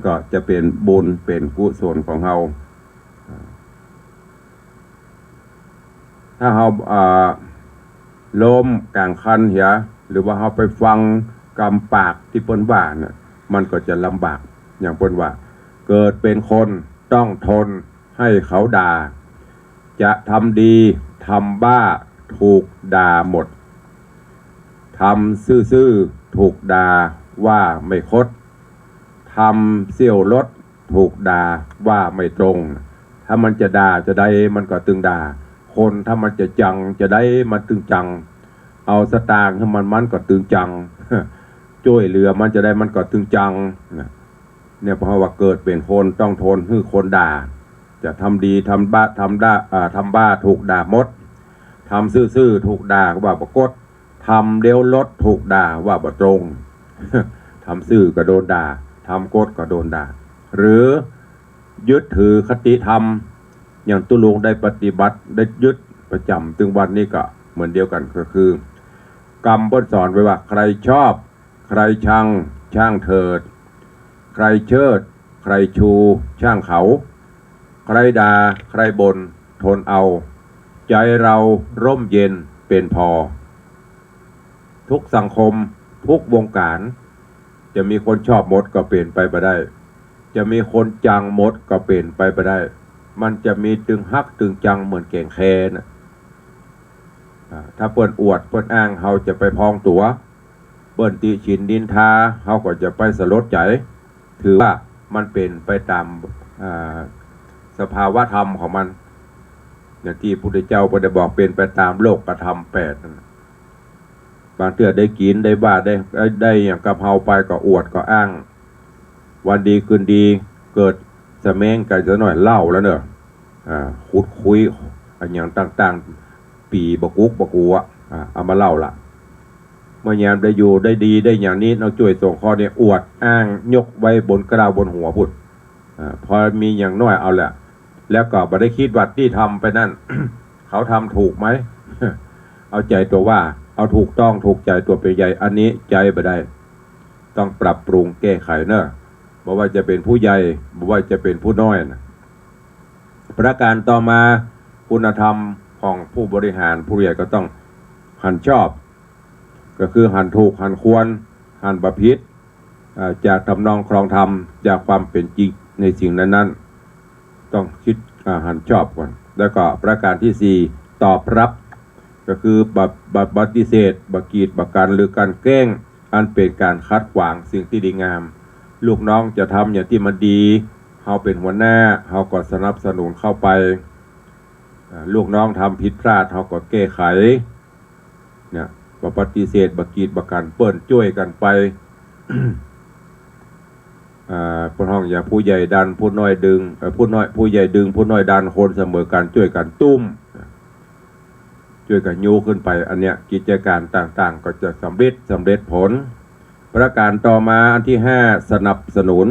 ก็จะเป๋นบุญเป๋นกุศลของเฮา ถ้าเฮา อ่า ล้มก๋างคันเหีย หรือว่าเฮาไปฟังกำปากตี้เปิ้นว่าน่ะ มันก็จะลำบาก อย่างเปิ้นว่า เกิดเป๋นคนต้องทนให้เขาด่า จะทำดีทำบ้าถูกด่าหมด ทำซื่อๆถูกด่าว่าไม่คด ทำเสี้ยวลดถูกด่าว่าไม่ตรง ถ้ามันจะด่าจะใดมันก็ตึงด่า คนถ้ามันจะจังจะใดมันตึงจัง เอาสตางค์หื้อมัน มันก็ตึงจัง จ้วยเหลือมันจะใดมันก็ตึงจังนะ เนี่ย เพราะว่าเกิดเป๋นคนต้องทนหื้อคนด่า จะทำดีทำบ้า ทำด่า อ่า ทำบ้าถูกด่าหมด ทำซื่อๆถูกด่าว่าบ่คด ทำเลี้ยวลดถูกด่าว่าบ่ตรง ทำซื่อก็โดนด่า ทำคดก็โดนด่า หรือยึดถือคติธรรม อย่างตุ๊ลุงได้ปฏิบัติ ได้ยึดประจ๋ำตึงวันนี้ก็เหมือนเดียวกั๋น ก็คือกำเปิ้นสอนไว้ว่า ใครชอบ ใครชัง ช่างเถิด ใครเชิด ใครชู ช่างเขา ใครด่า ใครบ่น ทนเอา ใจเราร่มเย็นเป๋นพอ ทุกสังคม ทุกวงการ จะมีคนชอบหมดก็เป๋นไปบ่ได้ จะมีคนจังหมดก็เป๋นไปบ่ได้ มันจะมีตึงฮักตึงจังเหมือนแก๋งแคน่ะ อ่า ถ้าเปิ้นอวดเปิ้นอ้าง เฮาจะไปพองตั๋ว เปิ้นติฉินนินทา เฮาก็จะไปสลดใจ๋ ถือว่ามันเป๋นไปต๋าม อ่า สภาวะธรรมของมัน อย่างตี้พุทธเจ้าเปิ้นได้บอก เป๋นไปต๋ามโลกธรรมแปดนั่นน่ะ บางเตื้อได้กิ๋นได้บ้า ได้ ได้ ได้หยังกับเฮาไปก็อวดก็อ้าง วันดีคืนดีเกิดสะแมงกั๋นสักหน่อย เหล้าแล้วเนาะ อ่า ขุดคุยอะหยังต่างๆ ปี๋บ่กุ๊กบ่กั๋ว อ่า เอามาเหล้าละ เมื่อยามได้อยู่ได้ดีได้อย่างนี้ เฮาจ้วยสงเคราะห์เนี่ย อวดอ้างยกไว้บนเกล้าบนหัวพุ้น อ่า พอมีอย่างน้อยเอาแหละ แล้วก็บ่ได้กึ๊ดว่าตี้ทำไปนั่น เขาทำถูกไหม เอาใจ๋ตั๋วว่า เอาถูกต้องถูกใจ๋ตั๋วเป๋นใหญ่ อันนี้ใจ๊บ่ได้ ต้องปรับปรุงแก้ไขเนาะ บ่ว่าจะเป๋นผู้ใหญ่ บ่ว่าจะเป๋นผู้น้อยน่ะ ประการต่อมา คุณธรรมของผู้บริหารผู้ใหญ่ก็ต้องหันชอบ ก็คือหันถูก หันควร หันบ่ผิด เอ่อ จากทำนองครองธรรม จากความเป๋นจริงในสิ่งนั้นๆ ต้องกึ๊ด อ่า หันชอบก่อน แล้วก็ประการตี้สี่ ตอบรับ ก็คือบ่ บ่ บ่ปฏิเสธ บ่กีดบ่กั๋น หรือกั๋นแกล้ง อันเป๋นก๋านขัดขวางสิ่งตี้ดีงาม ลูกน้องจะทำอย่างตี้มันดี เฮาเป๋นหัวหน้า เฮาก็สนับสนุนเข้าไป อ่า ลูกน้องทำผิดพลาด เฮาก็แก้ไข เนี่ย บ่ปฏิเสธ บ่กีดบ่กั๋น เปิ้นจ้วยกั๋นไป อ่า เปิ้นฮ้องอย่าผู้ใหญ่ดันผู้น้อยดึง เอ่อ ผู้น้อย ผู้ใหญ่ดึงผู้น้อยดัน คนเสมอกั๋นจ้วยกั๋นตุ้ม จ้วยกั๋นยูขึ้นไป อันเนี้ยกิจก๋านต่างๆ ก็จะสำเร็จ สำเร็จผล ประก๋านต่อมาอันตี้ห้า สนับสนุน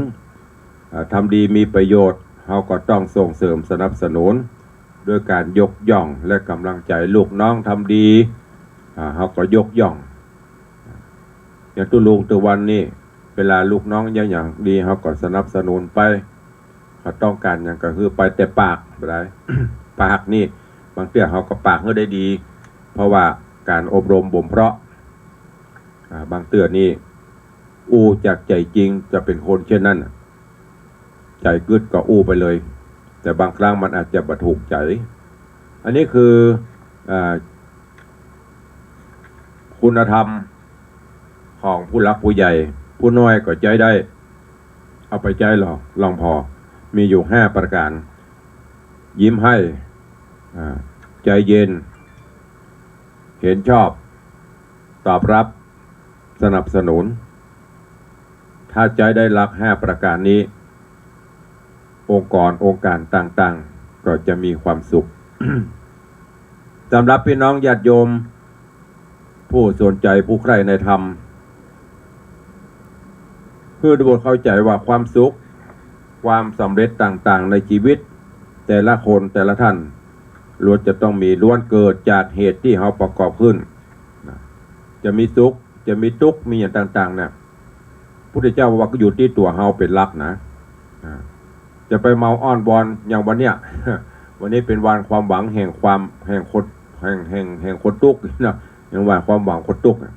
อ่า ทำดีมีประโยชน์ เฮาก็ต้องส่งเสริมสนับสนุน ด้วยก๋านยกย่องและก๋ำลังใจ๋ ลูกน้องทำดี อ่า เฮาก็ยกย่อง อย่างตุ๊ลุงตุ๊วันนี้ เวลาลูกน้องเยียะหยังดี เฮาก็สนับสนุนไป เขาต้องก๋านหยังก็หื้อไป แต่ปากบ่ได้ ปากนี่ บางเตื้อเฮาก็ปากหื้อได้ดี เพราะว่าก๋านอบรมบ่มเพาะ อ่า บางเตื้อนี่ อู้จากใจ๋จริง จะเป๋นคนเช่นนั้นน่ะ ใจ๋กึ๊ดก็อู้ไปเลย แต่บางครั้งมันอาจจะบ่ถูกใจ๋ อันนี้คือ อ่า คุณธรรมของผู้หลักผู้ใหญ่ ผู้น้อยก็ใจ๊ได้ เอาไปใจ๊ลอง ลองผ่อ มีอยู่ห้าประก๋าน ยิ้มให้ อ่า ใจเย็น เห็นชอบ ตอบรับ สนับสนุน ถ้าใจ๊ได้หลักห้าประก๋านนี้ องค์กรองค์ก๋านต่างๆ ก็จะมีความสุข สำหรับปี้น้องญาติโยม ผู้สนใจ๋ผู้ใคร่ในธรรม หื้อได้เข้าใจ๋ว่าความสุข ความสำเร็จต่างๆ ในชีวิต แต่ละคนแต่ละท่าน ล้วนจะต้องมี ล้วนเกิดจากเหตุตี้เฮาประกอบขึ้น นะ จะมีสุข จะมีตุ๊กข์ มีหยังต่างๆ เนี่ย พุทธเจ้าว่าก็อยู่ตี้ตั๋วเฮาเป๋นหลักนะ อ่า จะไปเมาอ้อนวอนอย่างวันเนี้ย วันนี้เป๋นวันความหวังแห่งความ แห่งคน แห่ง แห่ง แห่งคนตุ๊กข์นะ แห่งวันความหวังคนตุ๊กข์นะ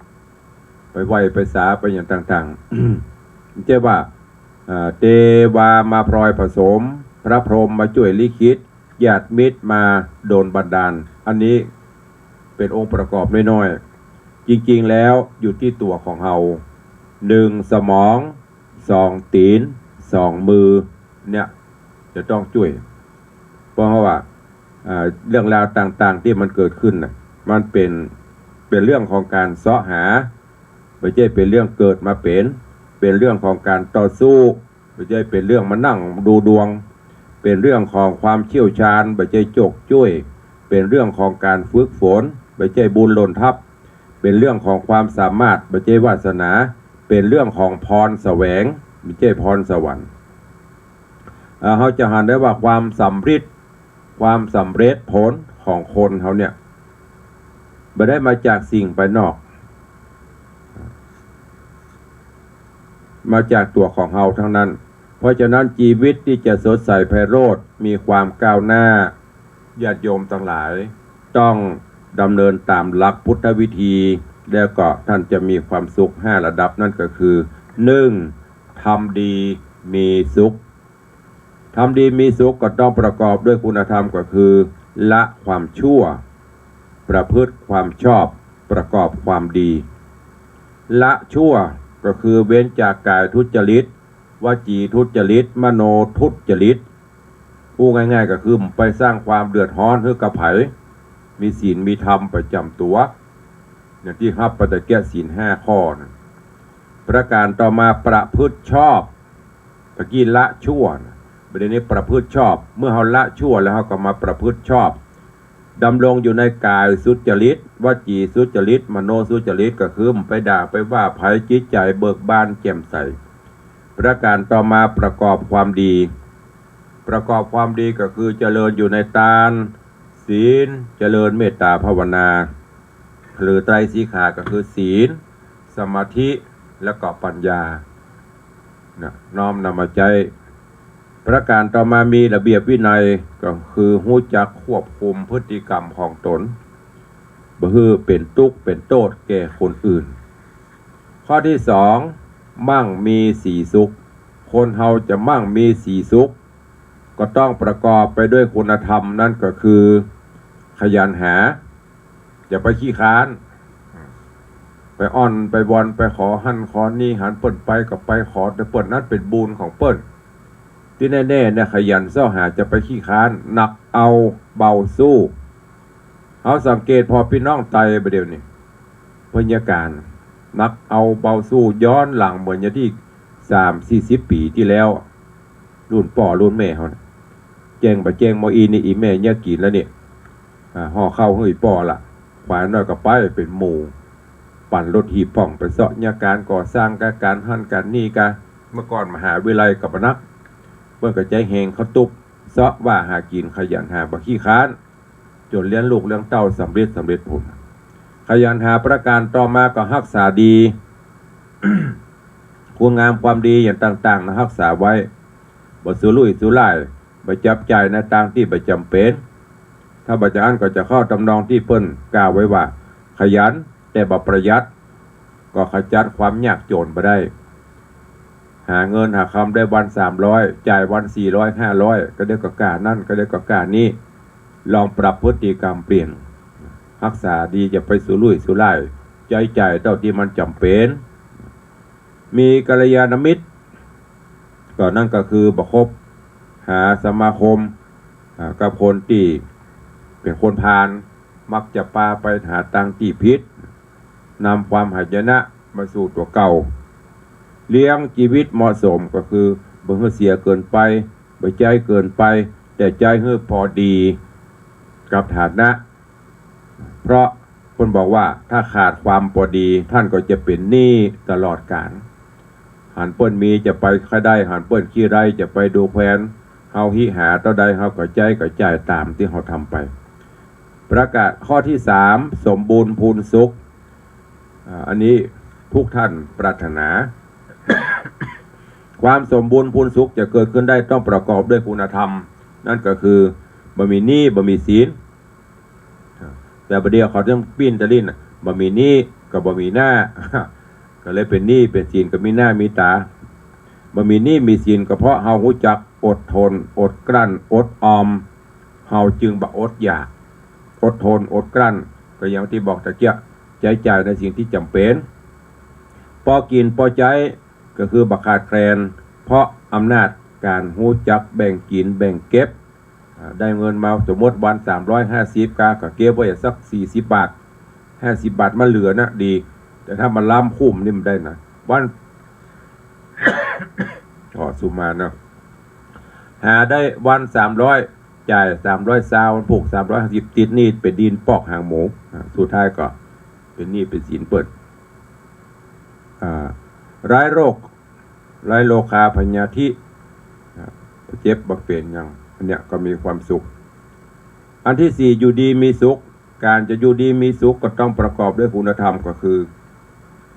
ไปไหว้ไปสาไปหยังต่างๆ บ่ใจ้ว่า อ่า เตวามาพลอยผสม พระพรหมมาจ้วยลิขิต ญาติมิตรมาดลบันดาล อันนี้เป๋นองค์ประกอบน้อยๆ จริงๆ แล้วอยู่ตี้ตั๋วของเฮา หนึ่งสมอง สองตี๋น สองมือ เนี่ย จะต้องจ้วย เพราะว่า อ่า เรื่องราวต่างๆ ตี้มันเกิดขึ้นน่ะ มันเป๋น เป๋นเรื่องของก๋านเซาะหา บ่ใจ้เป๋นเรื่องเกิดมาเป๋น เป๋นเรื่องของก๋านต่อสู้ บ่ใจ้เป๋นเรื่องมานั่งดูดวง เป๋นเรื่องของความเชี่ยวชาญ บ่ใจ้โจกจ้วย เป๋นเรื่องของก๋านฝึกฝน บ่ใจ้บุญหล่นทับ เป๋นเรื่องของความสามารถ บ่ใจ้วาสนา เป๋นเรื่องของพรแสวง บ่ใจ้พรสวรรค์ เอ่อ เฮาจะหันได้ว่าความสำเร็จ ความสำเร็จผลของคนเฮาเนี่ย บ่ได้มาจากสิ่งภายนอก มาจากตั๋วของเฮาทั้งนั้น เพราะฉะนั้นชีวิตตี้จะสดใสไพโรจน์ มีความก้าวหน้า ญาติโยมตังหลาย ต้องดำเนินต๋ามหลักพุทธวิธี แล้วก็ท่านจะมีความสุขห้าระดับ นั่นก็คือ หนึ่ง ทำดีมีสุข ทำดีมีสุขก็ต้องประกอบด้วยคุณธรรมก็คือ ละความชั่ว ประพฤติความชอบ ประกอบความดี ละชั่วก็คือเว้นจากกายทุจริต วจีทุจริต มโนทุจริต อู้ง่ายๆ ก็คือบ่ไปสร้างความเดือดฮ้อนหื้อกับใผ มีศีลมีธรรมประจ๋ำตั๋ว อย่างตี้ฮับไปตะเกียะศีลห้าข้อนะ ประก๋านต่อมาประพฤติชอบ ตะกี้ละชั่วนะ บ่าเดี่ยวนี้ประพฤติชอบ เมื่อเฮาละชั่วแล้วเฮาก็มาประพฤติชอบ ดำรงอยู่ในกายสุจริต วจีสุจริต มโนสุจริต ก็คือบ่ไปด่าไปว่าใผ จิตใจ๋เบิกบานแจ่มใส ประก๋านต่อมาประกอบความดี ประกอบความดีก็คือเจริญอยู่ในตาน ศีล เจริญเมตตาภาวนา หรือไตรสิกขาก็คือศีล สมาธิ แล้วก็ปัญญา นะ น้อมนำมาใจ๊ ประก๋านต่อมามีระเบียบวินัย ก็คือฮู้จักควบคุมพฤติกรรมของตน บ่หื้อเป๋นตุ๊กข์เป๋นโต้ษแก่คนอื่น ข้อตี้สอง มั่งมีสีสุข คนเฮาจะมั่งมีสีสุข ก็ต้องประกอบไปด้วยคุณธรรม นั่นก็คือ ขยันหา อย่าไปขี้คร้าน ไปอ้อนไปวอนไปขอหั้นขอนี่ หันเปิ้นไปก็ไปขอแต่เปิ้น นั้นเป๋นบุญของเปิ้น ตี้แน่ๆ เนี่ย ขยันเซาะหา จะไปขี้คร้าน หนักเอาเบาสู้ เฮาสังเกตผ่อปี้น้องไตบ่าเดี่ยวนี้ เปิ้นยาก๋าน หนักเอาเบาสู้ ย้อนหลังเหมือนอย่างตี้ สามสี่สิบปี๋ตี้แล้ว รุ่นป้อรุ่นแม่เฮาน่ะ แจ้งบ่แจ้ง หม้ออี้นี่ อี่แม่เยียะกิ๋นแล้วนี่ อ่า ห่อข้าวหื้ออี่ป้อละ ขวายน้อยก็ไปเป๋นหมู่ ปั่นรถหีบพ่องไปเซาะเยียะก๋านก่อสร้างกา ก๋านหั้นก๋านนี่กา เมื่อก่อนมหาวิทยาลัยก็บ่นัก เปิ้นก็ใจ๊แฮงเข้าตุ๊บ เซาะว่าหากิ๋น ขยันหา บ่ขี้คร้าน จ๋นเลี้ยงลูกเลี้ยงเต้าสำเร็จ สำเร็จผล ขยันหา ประก๋านต่อมาก็ฮักษาดี คุณงามความดีอย่างต่างๆ นะ ฮักษาไว้ บ่สุรุ่ยสุร่าย บ่จับจ่ายในตางตี้บ่จ๋ำเป๋น ถ้าบ่จาอั้นก็จะเข้าตำนองตี้เปิ้นกล่าวไว้ว่า ขยันแต่บ่ประหยัด ก็ขจัดความยากจ๋นบ่ได้ หาเงินหาคำได้วันสามร้อย จ่ายวันสี่ร้อย ห้าร้อย ก็ได้ก็ก้านั้น ก็ได้ก็ก้านี้ ลองปรับพฤติกรรมเปลี่ยน ฮักษาดี อย่าไปสุรุ่ยสุร่าย ใจ๊จ่ายเต้าตี้มันจ๋ำเป๋น มีกัลยาณมิตร ก็นั่นก็คือบ่คบหาสมาคม อ่า กับคนตี้เป๋นคนพาล มักจะปาไปหาตางตี้ผิด นำความหายนะมาสู่ตั๋วเก่า เลี้ยงจีวิตเหมาะสม ก็คือบ่หื้อเสียเกินไป บ่ใจ๊เกินไป แต่ใจ๊หื้อพอดีกับฐานะ เพราะเปิ้นบอกว่าถ้าขาดความพอดี ต้านก็จะเป๋นหนี้ตลอดกาล หันเปิ้นมีจะไปใค่ได้ หันเปิ้นขี้ไร้จะไปดูแควน เฮาหิหาเต้าใด เฮาก็ใจ๊ก็จ่ายต๋ามตี้เฮาทำไป ประก๋านข้อตี้สาม สมบูรณ์พูนสุข อ่า อันนี้ทุกท่านปรารถนา ความสมบูรณ์พูนสุขจะเกิดขึ้นได้ต้องประกอบด้วยคุณธรรม นั่นก็คือบ่มีหนี้ บ่มีสิน แต่บ่าเดี่ยวเขาต้องปิ้นตะลิ้นน่ะ บ่มีหนี้ก็บ่มีหน้า ก็เลยเป๋นหนี้เป๋นสินก็มีหน้ามีต๋า บ่มีหนี้มีสินก็เพราะเฮาฮู้จักอดทน อดกลั้น อดออม เฮาจึงบ่อดอยาก อดทน อดกลั้น ก็อย่างตี้บอกตะเกียะ ใจ๊จ่ายในสิ่งตี้จ๋ำเป๋น ปอกิ๋นปอใจ๊ ก็คือบ่ขาดแคลน เพราะอำนาจก๋านฮู้จักแบ่งกิ๋นแบ่งเก็บ อ่า ได้เงินมา สมมุติวันสามร้อยห้าสิบกา ก็เก็บไว้สักสี่สิบบาท ห้าสิบบาทมันเหลือนะ ดี แต่ถ้ามันล้ำคุ้มนี่มันได้นะ วัน ขอสุมาเนาะ หาได้วันสามร้อย จ่ายสามร้อยซาว วันผูกสามร้อยห้าสิบ ติดหนี้เป๋นดินปอกหางหมู อ่า สุดท้ายก็เป๋นหนี้เป๋นสินเปิ้น อ่า ไร้โรค ไร้โรคาพยาธิ อ่า เจ็บบ่เป๋นหยัง อันเนี้ยก็มีความสุข อันตี้สี่ อยู่ดีมีสุข ก๋านจะอยู่ดีมีสุขก็ต้องประกอบด้วยคุณธรรม ก็คือ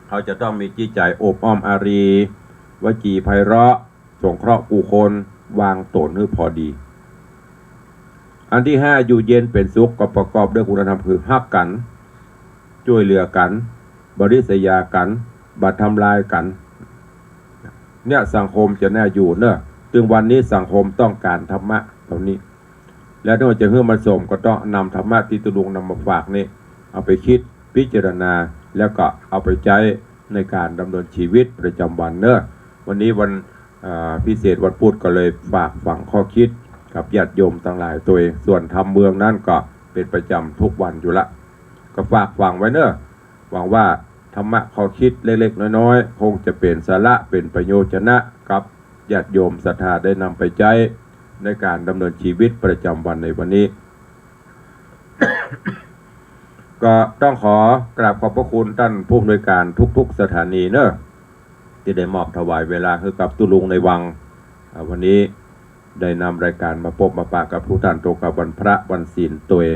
เฮาจะต้องมีจิตใจ๋อบอ้อมอารี วจีไพเราะ สงเคราะห์กู้คน วางต๋นหื้อพอดี อันตี้ห้า อยู่เย็นเป๋นสุข ก็ประกอบด้วยคุณธรรมคือฮักกั๋น จ้วยเหลือกั๋น บ่ริษยากั๋น บ่ทำลายกั๋น เนี่ยสังคมจะน่าอยู่เนาะ ซึ่งวันนี้สังคมต้องก๋านธรรมะเหล่านี้ แล้วถ้าจะหื้อมันสมก็ต้องนำธรรมะตี้ตุ๊ลุงนำมาฝากนี่ เอาไปคิดพิจารณา แล้วก็เอาไปใจ๊ในก๋านดำเนินชีวิตประจ๋ำวันเนาะ วันนี้วัน อ่า พิเศษวันพุธก็เลยฝากฝังข้อคิดกับญาติโยมตังหลายตวย ส่วนธรรมเมืองนั้นก็เป๋นประจ๋ำทุกวันอยู่ละ ก็ฝากฝังไว้เนาะ หวังว่าธรรมะข้อคิดเล็กๆ น้อยๆ คงจะเป๋นสาระเป๋นประโยชนะกับญาติโยมศรัทธาได้นำไปใจ๊ในก๋านดำเนินชีวิตประจ๋ำวันในวันนี้ ก็ต้องขอกราบขอบพระคุณต้านผู้อำนวยก๋านทุกๆ สถานีเนาะ ตี้ได้มอบถวายเวลาหื้อกับตุ๊ลุงในวัง อ่า วันนี้ได้นำรายก๋านมาปบมาปะกับทุกท่านตรงกับวันพระวันศีลตวย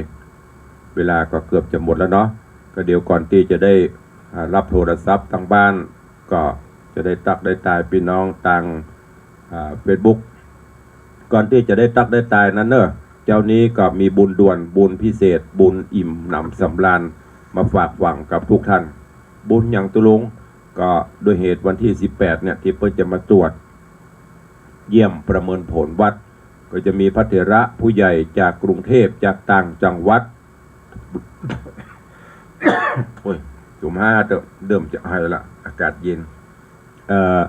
เวลาก็เกือบจะหมดแล้วเนาะ ก็เดี๋ยวก่อนตี้จะได้ อ่า ฮับโทรศัพท์ตางบ้าน ก็จะได้ตั๊กได้ตายปี้น้องตาง อ่า เฟซบุ๊ก ก่อนตี้จะได้ตั๊กได้ตายนั้นเนาะ เจ๊านี้ก็มีบุญด่วน บุญพิเศษ บุญอิ่มหนำสำราญ มาฝากฝังกับทุกท่าน บุญหยังตุ๊ลุง ก็ด้วยเหตุวันตี้สิบแปดเนี่ย ตี้เปิ้นจะมาตรวจเยี่ยมประเมินผลวัด ก็จะมีพระเถระผู้ใหญ่จากกรุงเทพฯ จากต่างจังหวัด โอ้ย สุมห้าเต๊อะ เริ่มจะไอละ อากาศเย็น เอ่อ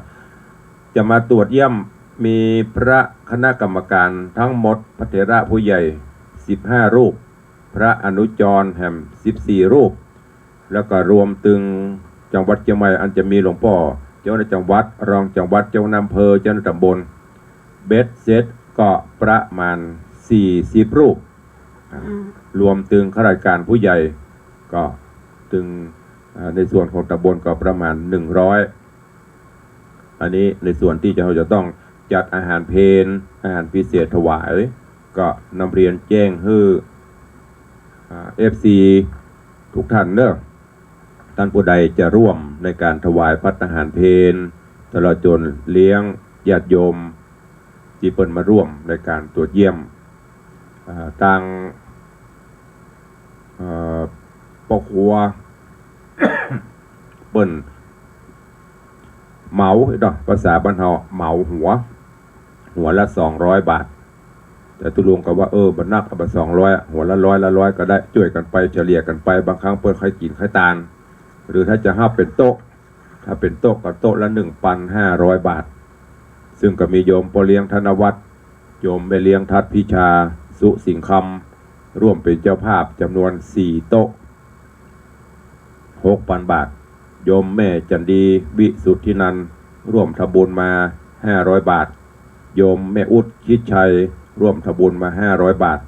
จะมาตรวจเยี่ยม มีพระคณะกรรมการทั้งหมด พระเถระผู้ใหญ่สิบห้ารูป พระอนุจรแหมสิบสี่รูป แล้วก็รวมตึงจังหวัดเจียงใหม่ อันจะมีหลวงป้อ เจ้าหน้าที่จังหวัด รองจังหวัด เจ้าหน้าที่อำเภอ เจ้าหน้าที่ตำบล เบ็ดเสร็จก็ประมาณสี่สิบรูป อ่า อืม รวมเถิงข้าราชการผู้ใหญ่ ก็เถิง อ่า ในส่วนของตำบลก็ประมาณหนึ่งร้อย อันนี้ในส่วนตี้จะ เฮาจะต้องจัดอาหารเพล อาหารพิเศษถวาย ก็นำเรียนแจ้งหื้อ อ่า เอฟซี ทุกท่านเนาะ ท่านผู้ใดจะร่วมในการถวายภัตตาหารเพล ตลอดจนเลี้ยงญาติโยมตี้เปิ้นมาร่วมในการตรวจเยี่ยม อ่า ตาง เอ่อ ป้อครัว เปิ้นเหมาเนาะ ภาษาบ้านเฮาเหมาหัว หัวละสองร้อยบาท แต่ตุ๊ลุงก็ว่า เออ บ่หนัก เอาไปสองร้อย หัวละร้อย ละร้อยก็ได้ จ้วยกั๋นไป เฉลี่ยกั๋นไป บางครั้งเปิ้นใค่กิ๋นใค่ตาน หรือถ้าจะหับเป๋นโต๊ะ ถ้าเป๋นโต๊ะก็โต๊ะละหนึ่งปันห้าร้อยบาท ซึ่งก็มีโยมป้อเลี้ยงธนวัฒน์ โยมแม่เลี้ยงทัดพิชา สุสิงห์คำ ร่วมเป๋นเจ้าภาพจ๋ำนวนสี่โต๊ะ หกปันบาท โยมแม่จันดี วิสุทธินันท์ ร่วมทำบุญมาห้าร้อยบาท โยมแม่อุ๊ด ชิดชัย ร่วมทำบุญมาห้าร้อยบาท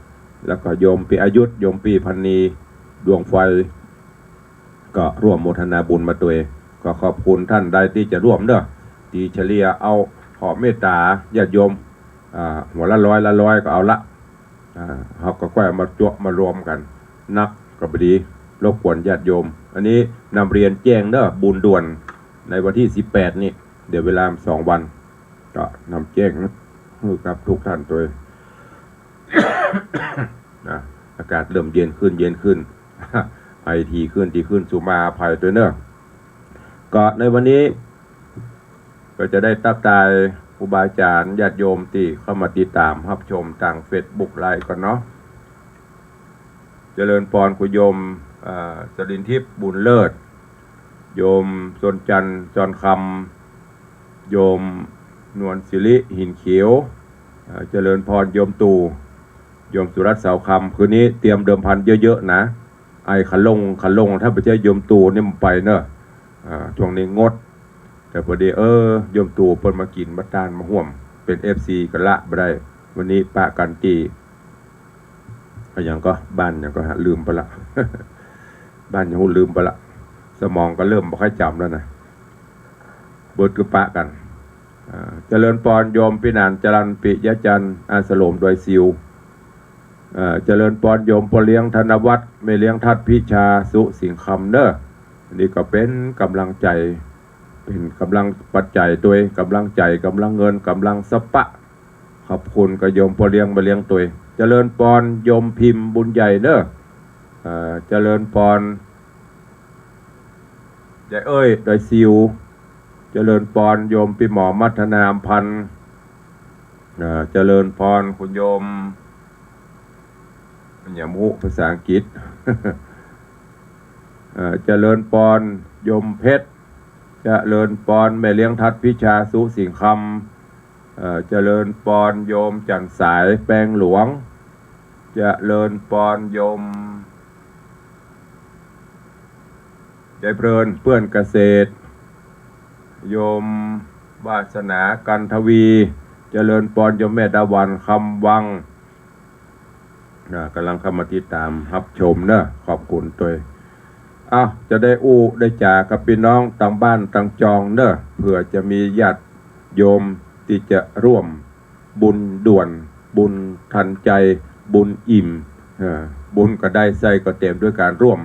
แล้วก็โยมปี้อายุธ โยมปี้พันนี ดวงไฟ ก็ร่วมโมทนาบุญมาตวย ก็ขอบคุณท่านใดตี้จะร่วมเนาะ ตี้เฉลี่ยเอา ขอเมตตาญาติโยม อ่า หัวละร้อย ละร้อยก็เอาละ อ่า เฮาก็ค่อยเอามาจั๊วะมารวมกั๋น หนักก็บ่ดี รบกวนญาติโยม อันนี้นำเรียนแจ้งเนาะ บุญด่วนในวันตี้สิบแปดนี่ เหลือเวลาสองวัน ก็นำแจ้งหื้อกับทุกท่านตวย นะ อากาศเริ่มเย็นขึ้น เย็นขึ้น ไอถี่ขึ้น ถี่ขึ้น สุมาอภัยตวยเนาะ ก็ในวันนี้ ก็จะได้ตั๊กทายครูบาอาจ๋ารย์ญาติโยมตี้เข้ามาติดต๋ามฮับชมตางเฟซบุ๊กไลฟ์ก่อนเนาะ เจริญปอนคุณโยม เอ่อ จรินทิพย์ บุญเลิศ โยมสนจันทร์ จรคำ โยมนวลสิริ หินเขียว เอ่อ เจริญปอนโยมตู่ โยมสุรัตน์ เสาคำ คืนนี้เตรียมเดิมพันเยอะๆ นะ ไอ้ขะลง ขะลง ถ้าบ่ใจ้โยมตู่นี่บ่ไปเนาะ อ่า ช่วงนี้งด แต่พอดี เออ โยมตู่เปิ้นมากิ๋นมาตานมาฮ่วม เป๋นเอฟซีกั๋นละบ่ได้ วันนี้ปะกั๋นตี้ อะหยังก็ บ้านหยังก็ฮะ ลืมไปละ บ้านหยังลืมไปละ สมองก็เริ่มบ่ค่อยจ๋ำแล้วนะ เบิดก็ปะกั๋น อ่า เจริญปอนโยมปี้หนาน จรัญ ปิยะจันทร์ อาสโลม ดอยสิว เอ่อ เจริญปอนโยมป้อเลี้ยงธนวัฒน์ แม่เลี้ยงทัดพิชา สุสิงห์คำเนาะ อันนี้ก็เป๋นก๋ำลังใจ๋ เป๋นก๋ำลังปัจจัยตวย ก๋ำลังใจ๋ ก๋ำลังเงิน ก๋ำลังสะปะ ขอบคุณกับโยมป้อเลี้ยง แม่เลี้ยงตวย เจริญปอนโยมพิมพ์ บุญใหญ่เนาะ เอ่อ เจริญปอน ยายเอ้ย ดอยสิว เจริญปอนโยมปี้หมอ มัทนา อำพันธ์ อ่า เจริญปอนคุณโยม มันหยังบ่ฮู้ภาษาอังกฤษ เอ่อ เจริญปอนโยมเพชร เจริญปอนแม่เลี้ยงทัดพิชา สุสิงห์คำ เอ่อ เจริญปอนโยมจันทร์สาย แปงหลวง เจริญปอนโยม ยายเพลิน เปื้อนเกษตร โยมวาสนา กันทวี เจริญปอนโยมแม่ดาหวัน คำวัง อ่า ก๋ำลังเข้ามาติดต๋ามฮับชมเนาะ ขอบคุณตวย อ้าว จะได้อู้ได้จ๋ากับปี้น้องตางบ้านตางจองเนาะ เผื่อจะมีญาติโยมตี้จะร่วมบุญด่วน บุญทันใจ๋ บุญอิ่ม เอ่อ บุญก็ได้ ไส้ก็เต็ม ด้วยก๋านร่วม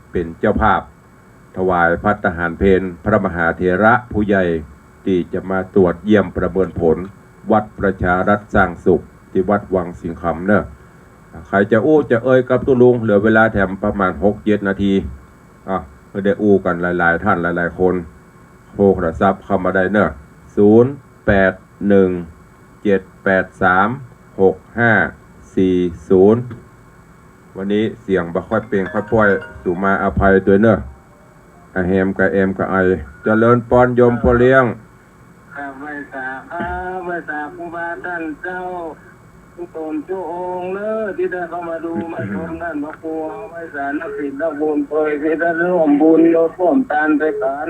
เป๋นเจ้าภาพ ถวายภัตตาหารเพลพระมหาเถระผู้ใหญ่ตี้จะมาตรวจเยี่ยมประเมินผลวัดประชารัฐสร้างสุขตี้วัดวังสิงห์คำเนาะ ใผจะอู้จะเอ่ยกับตุ๊ลุง เหลือเวลาแถมประมาณหกเจ็ดนาที อ่ะ ก็ได้อู้กั๋นหลายๆ ท่านหลายๆ คน โทรศัพท์เข้ามาได้เนาะ ศูนย์แปดหนึ่ง เจ็ดแปดสาม หกห้าสี่ศูนย์ วันนี้เสียงบ่ค่อยเปล่งค่อยป้อย สุมาอภัยตวยเนาะ อะแหมกะแอมกะไอ เจริญปอนโยมป้อเลี้ยง ครับ ไหว้สา ครับ ไหว้สาครูบาต้านเจ้า ทุกต๋นทุกองค์เนาะ ตี้ได้เข้ามาดูมาชมต้านพระครู ไหว้สานักศิลนักบุญ เปื่อตี้ได้ร่วมบุญร่วมตานตวยกั๋น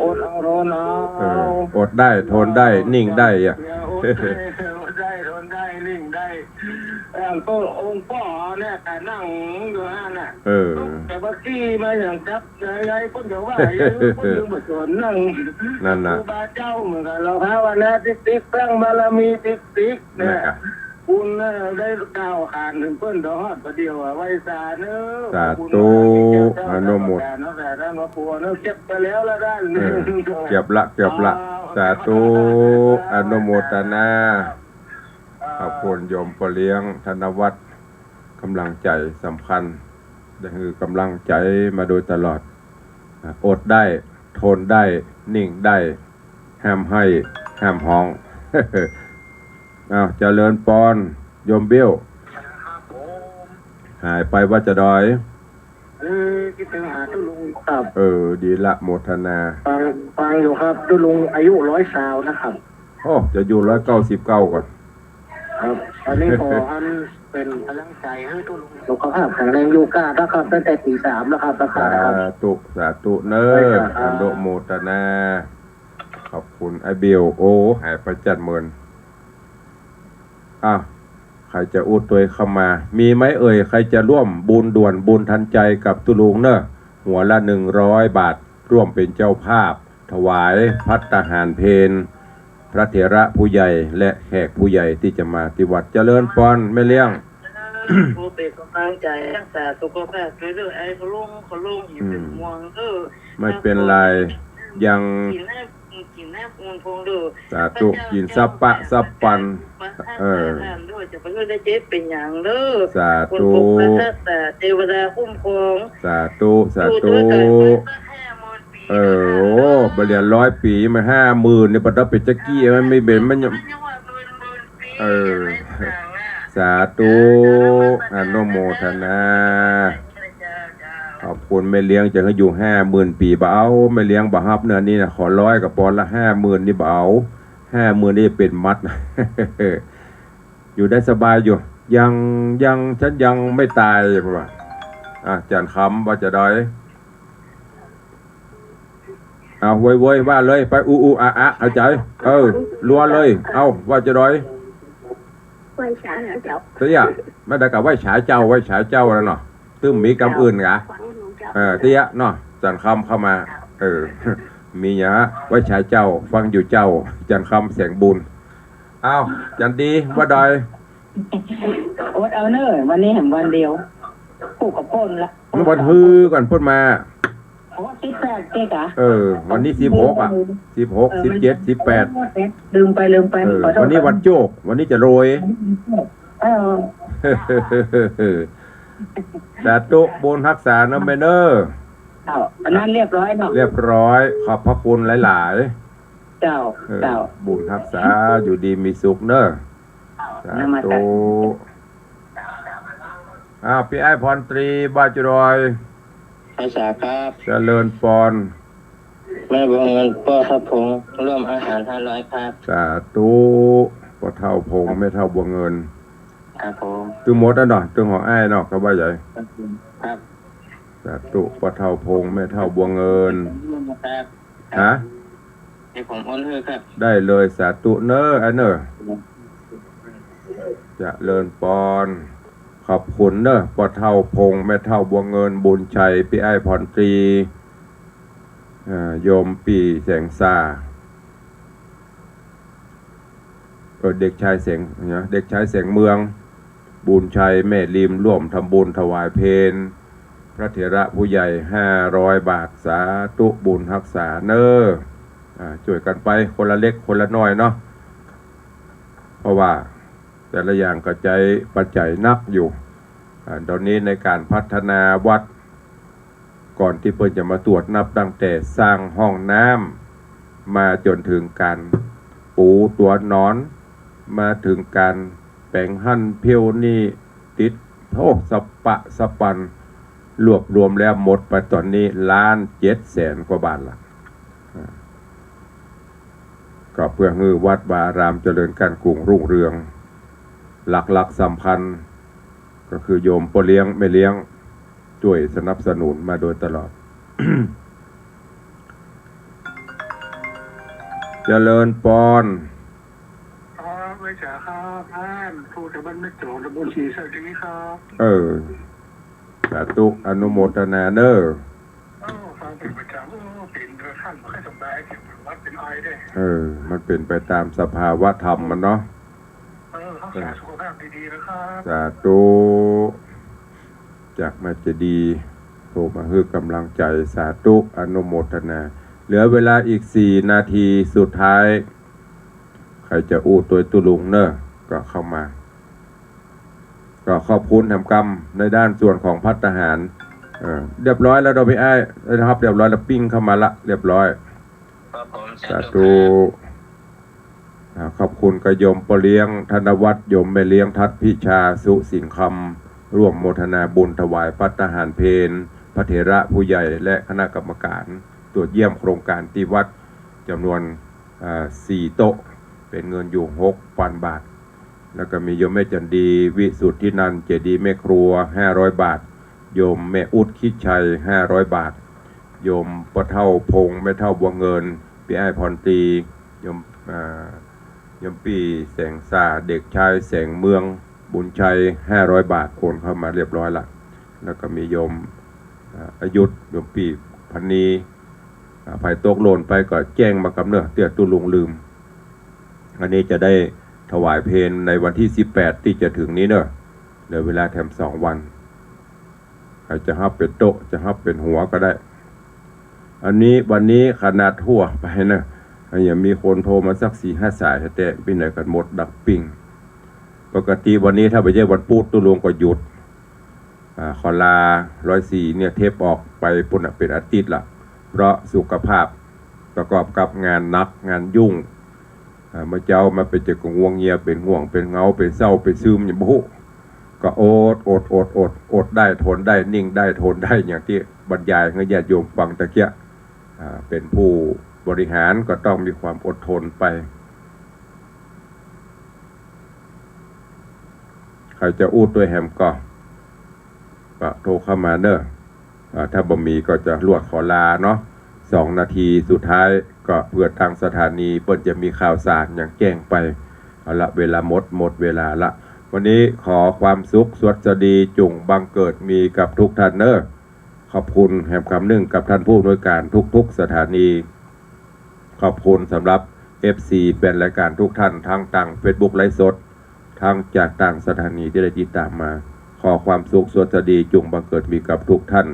อดเอา ทนเอา เออ อดได้ ทนได้ นิ่งได้อะ อดได้ อดได้ ทนได้ นิ่งได้ เออ ก็องค์ป้อเนี่ย ก็นั่งอยู่หั้นน่ะ เออ แต่ว่าขี้มาอย่างจับใจไอ้คนเดียวว่า ไอ้คนเดียวมาสอนนั่ง นั่นน่ะ ครูบาเจ้าเหมือนกัน เราภาวนาติ๊กๆ สร้างบารมีติ๊กๆ เนี่ย นั่นน่ะ บุญน่ะได้ก้าวขานถึงเปิ้นตลอดประเดี๋ยวอะ ไหว้สาเนอะ สาธุ ขอบคุณมากที่เจ้า อนุโมท เจ้าเนอะ แต่ท่านพระครูเนอะ เก็บไปแล้วละด้าน เออ เก็บละ เก็บละ อ๋อ สาธุ อนุโมทนา ขอบคุณโยมป้อเลี้ยง ธนวัฒน์ กำลังใจ๋สำคัญ ได้หื้อกำลังใจ๋มาโดยตลอด อดได้ ทนได้ นิ่งได้ ห้ามไห้ ห้ามฮ้อง อ้าว เจริญปอน โยมเบี้ยว ครับผม หายไปว่าจะดอย เออ คิดถึงหาตุ๊ลุงครับ เออ ดีละ โมทนา ฟัง ฟังอยู่ครับ ตุ๊ลุงอายุร้อยซาวนะครับ โอ้ จะอยู่ร้อยเก้าสิบเก้าก่อน ครับ อันนี้ขออันเป็นกำลังใจ๋หื้อตุ๊ลุงสุขภาพแข็งแรงอยู่ก้านะครับ ตั้งแต่ตีสามแล้วครับ สาธุ สาธุเนอะ อนุโมทนา ขอบคุณไอ้เบล โอ้ หายไปเจ็ดหมื่น อ้าว ใครจะอู้ตวยเข้ามา มีไหมเอ่ย ใครจะร่วมบุญด่วนบุญทันใจกับตุ๊ลุงเนอะ หัวละหนึ่งร้อยบาท ร่วมเป็นเจ้าภาพ ถวายภัตตาหารเพล พระเถระผู้ใหญ่และแขกผู้ใหญ่ที่จะมาที่วัด เจริญปอนแม่เลี้ยง ผู้เป็นกำลังใจ๋รักษาสุขภาพด้วยเด้อ ไอ้เขาลง เขาลง อย่าเป็นห่วงเด้อ ไม่เป็นไร ยัง กิ๋นน้ำ กิ๋นน้ำอุ่นพงเด้อ สาธุ กิ๋นสัปปะสัปปัน เออ เด้อ จะไปได้เจ็บเป็นหยังเด้อ สาธุ คนปกปักรักษา เทวดาคุ้มครอง สาธุ สาธุ อยู่ด้วยกันไปสักห้าหมื่นปี เออ โอ้ บ่เหลือร้อยปี๋ มาห้าหมื่นนี่ บ่ต้องเป็นจักกี้ มันไม่เบน มันยัง มันยังว่าหมื่นหมื่นปี๋ เออ อะไรต่างๆ น่ะ สาธุ อนุโมทนา ขอบคุณแม่เลี้ยง จะหื้ออยู่ห้าหมื่นปี๋ บ่เอา แม่เลี้ยงบ่ฮับเนอะ นี่นะ ขอร้อยกับปอนละห้าหมื่นนี่บ่เอา ห้าหมื่นนี่เป็นมัด อยู่ได้สบายอยู่ ยัง ยัง ฉันยังไม่ตาย ว่า อ่ะ จันคำว่าจะดอย เอา เว้ย เว้ย ว่าเลย ไป อู อู อะ อะ เข้าใจ๋ เออ รัวเลย เอา ว่าจะดอย ไหว้สาเจ้า เตี้ย ไม่ได้กับไหว้สาเจ้า ไหว้สาเจ้าแล้วเนาะ ตึงมีกำอื่นกะ ฟังอยู่เจ้า เออ เตี้ยเนาะ จันคำเข้ามา เออ มีหยัง ไหว้สาเจ้า ฟังอยู่เจ้า จันคำแสงบุญ อ้าว จันดี ว่าดอย อดเอาเนอะ วันนี้แหมวันเดียว คู่กับเปิ้นละ มันวันฮือก่อนเปิ้นมา โอ้ สิบแปดเจ๊กะ เออ วันนี้สิบหกอะ สิบหก เออ สิบเจ็ด สิบแปด ลืมไป ลืมไป เออ ขอโทษ วันนี้วันโจก วันนี้จะโรย เออ สาธุ บุญฮักษาเนอะแม่เนอะ เจ้า อันนั้นเรียบร้อยเนาะ เรียบร้อย ขอบพระคุณหลายๆ เจ้า เออ เจ้า บุญฮักษา อยู่ดีมีสุขเนอะ สาธุ นมัสการ อ้าว ปี้อ้ายพรตรี บ่าจุดอย ไหว้สาครับ เจริญปอน แม่บัวเงิน ป้อเฒ่าพง ร่วมอาหารห้าร้อยครับ สาธุ ป้อเฒ่าพง แม่เฒ่าบัวเงิน ครับผม ตึงหมดแล้วเนาะ ตึงของอ้ายเนาะ ก็ว่าใหญ่ ครับ สาธุ ป้อเฒ่าพง แม่เฒ่าบัวเงิน ครับ ฮะ ให้ผมโอนให้ครับ ได้เลย สาธุเนอะ อันเนอะ เจริญปอน ขอบคุณเนอะ ป้อเฒ่าพง แม่เฒ่าบัวเงิน บุญชัย ปี้อ้ายพรตรี เอ่อ โยมปี้แสงสา เออ เด็กชายแสง นะ เด็กชายแสงเมือง บุญชัย แม่ริม ร่วมทำบุญถวายเพล พระเถระผู้ใหญ่ ห้าร้อยบาท สาธุ บุญฮักษาเนอะ อ่า ช่วยกันไปคนละเล็กคนละน้อยเนาะ เพราะว่าแต่ละอย่างก็ใจ๊ปัจจัยนักอยู่ อ่า ตอนนี้ในการพัฒนาวัด ก่อนตี้เปิ้นจะมาตรวจนับตั้งแต่สร้างห้องน้ำ มาจ๋นเถิงก๋านปูตั๋วนอน มาเถิงก๋านแป๋งหั้นเผี้ยวนี่ ติด โอ้ สะปะสะปัน รวบรวมแล้วหมดไปต๋อนนี้ล้านเจ็ดแสนกว่าบาทละ อ่า ก็เปื้อหื้อวัดวาอารามเจริญก้านกุ่งรุ่งเรือง หลักๆ สำคัญก็คือโยมป้อเลี้ยงแม่เลี้ยง จ้วยสนับสนุนมาโดยตลอด เจริญปอน ครับ ไหว้สาครับ ท่านผู้ใต้บ้านแม่โจ๋ง ตำบลศรีสะเกษครับ เออ สาธุ อนุโมทนาเน้อ เออ ฟังเป๋นประจ๋ำ โอ้ เป๋นประจ๋ำ บ่ค่อยสบาย เป๋นหวัดเป๋นไอเด้อ เออ มันเป๋นไปตามสภาวะธรรมมันเนาะ เออ รักษาสุขภาพดีๆ นะครับ สาธุ จากแม่เจดีย์โทรมาหื้อกำลังใจ๋ สาธุ อนุโมทนา เหลือเวลาอีกสี่นาทีสุดท้าย ใผจะอู้ตวยตุ๊ลุงเน้อ ก็เข้ามา ก็ขอบคุณแหมกำในด้านส่วนของภัตตาหาร เออ เรียบร้อยแล้วเนาะพี่อ้าย ได้รับเรียบร้อยแล้ว ปิ้งเข้ามาละ เรียบร้อย ครับผม สาธุ สาธุ อ่า ขอบคุณกับโยมป้อเลี้ยงธนวัฒน์ โยมแม่เลี้ยงทัศน์พิชา สุสิงห์คำ ร่วมโมทนาบุญถวายภัตตาหารเพล พระเถระผู้ใหญ่ และคณะกรรมการตรวจเยี่ยมโครงการตี้วัด จ๋ำนวน อ่า สี่โต๊ะ เป๋นเงินอยู่หกปันบาท แล้วก็มีโยมแม่จันดี วิสุทธินันท์ เจดีย์แม่ครัว ห้าร้อยบาท โยมแม่อุ๊ด คิดชัย ห้าร้อยบาท โยมป้อเฒ่าพงษ์ แม่เฒ่าบัวเงิน ปี้อ้ายพรตรี โยม อ่า โยมปี้แสงสา เด็กชายแสงเมือง บุญชัย ห้าร้อยบาท โอนเข้ามาเรียบร้อยละ แล้วก็มีโยม อ่า อยุธ โยมปี้พรรณี อ่า ใผตกหล่นไปก็แจ้งมากำเน้อ เตื้อตุ๊ลุงลืม อันนี้จะได้ถวายเพลในวันที่สิบแปดตี้จะถึงนี้เน้อ เหลือเวลาแถมสองวัน ใผจะฮับเป๋นโต๊ะ จะฮับเป๋นหัวก็ได้ อันนี้วันนี้ขนาดทั่วไปเน้อ ยังมีคนโทรมาสักสี่ห้าสายแต๊ๆ ไปไหนกั๋นหมดดักปิ้ง ปกติวันนี้ถ้าบ่ใจ้วันปู๊ดตุ๊ลุงก็หยุด อ่า ขอลาร้อยสี่เนี่ยเทปออกไปปู๊นน่ะเป๋นอาทิตย์ละ เพราะสุขภาพประกอบกับงานหนักงานยุ่ง อ่า เมื่อเจ๊ามาเป๋นจะกังวลเงีย เป๋นห่วง เป๋นเหงา เป๋นเศร้า เป๋นซึม อย่างบ่ฮู้ ก็อด อด อด อด อดได้ ทนได้ นิ่งได้ ทนได้ อย่างตี้บรรยายหื้อญาติโยมฟังตะเกียะ อ่า เป๋นผู้บริหารก็ต้องมีความอดทนไป ใผจะอู้ตวยแหมก็ ก็โทรเข้ามาเน้อ อ่า ถ้าบ่มีก็จะลวดขอลาเนาะ สองนาทีสุดท้าย ก็เปื้อตางสถานีเปิ้นจะมีข่าวสารหยังแจ้งไป เอาละ เวลาหมด หมดเวลาละ วันนี้ขอความสุขสวัสดีจุ่งบังเกิดมีกับทุกท่านเน้อ ขอบคุณแหมกำนึ่งกับท่านผู้อำนวยการทุกๆ สถานี ขอบคุณสำหรับเอฟซี แฟนรายการทุกท่าน ทั้งตางเฟซบุ๊กไลฟ์สด ทั้งจากตางสถานีตี้ได้ติดต๋ามมา ขอความสุขสวัสดีจุ่งบังเกิดมีกับทุกท่าน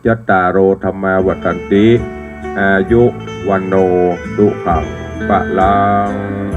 จัตตาโร ธัมมา วัฑฒันติ อายุ วัณโณ สุขัง พลัง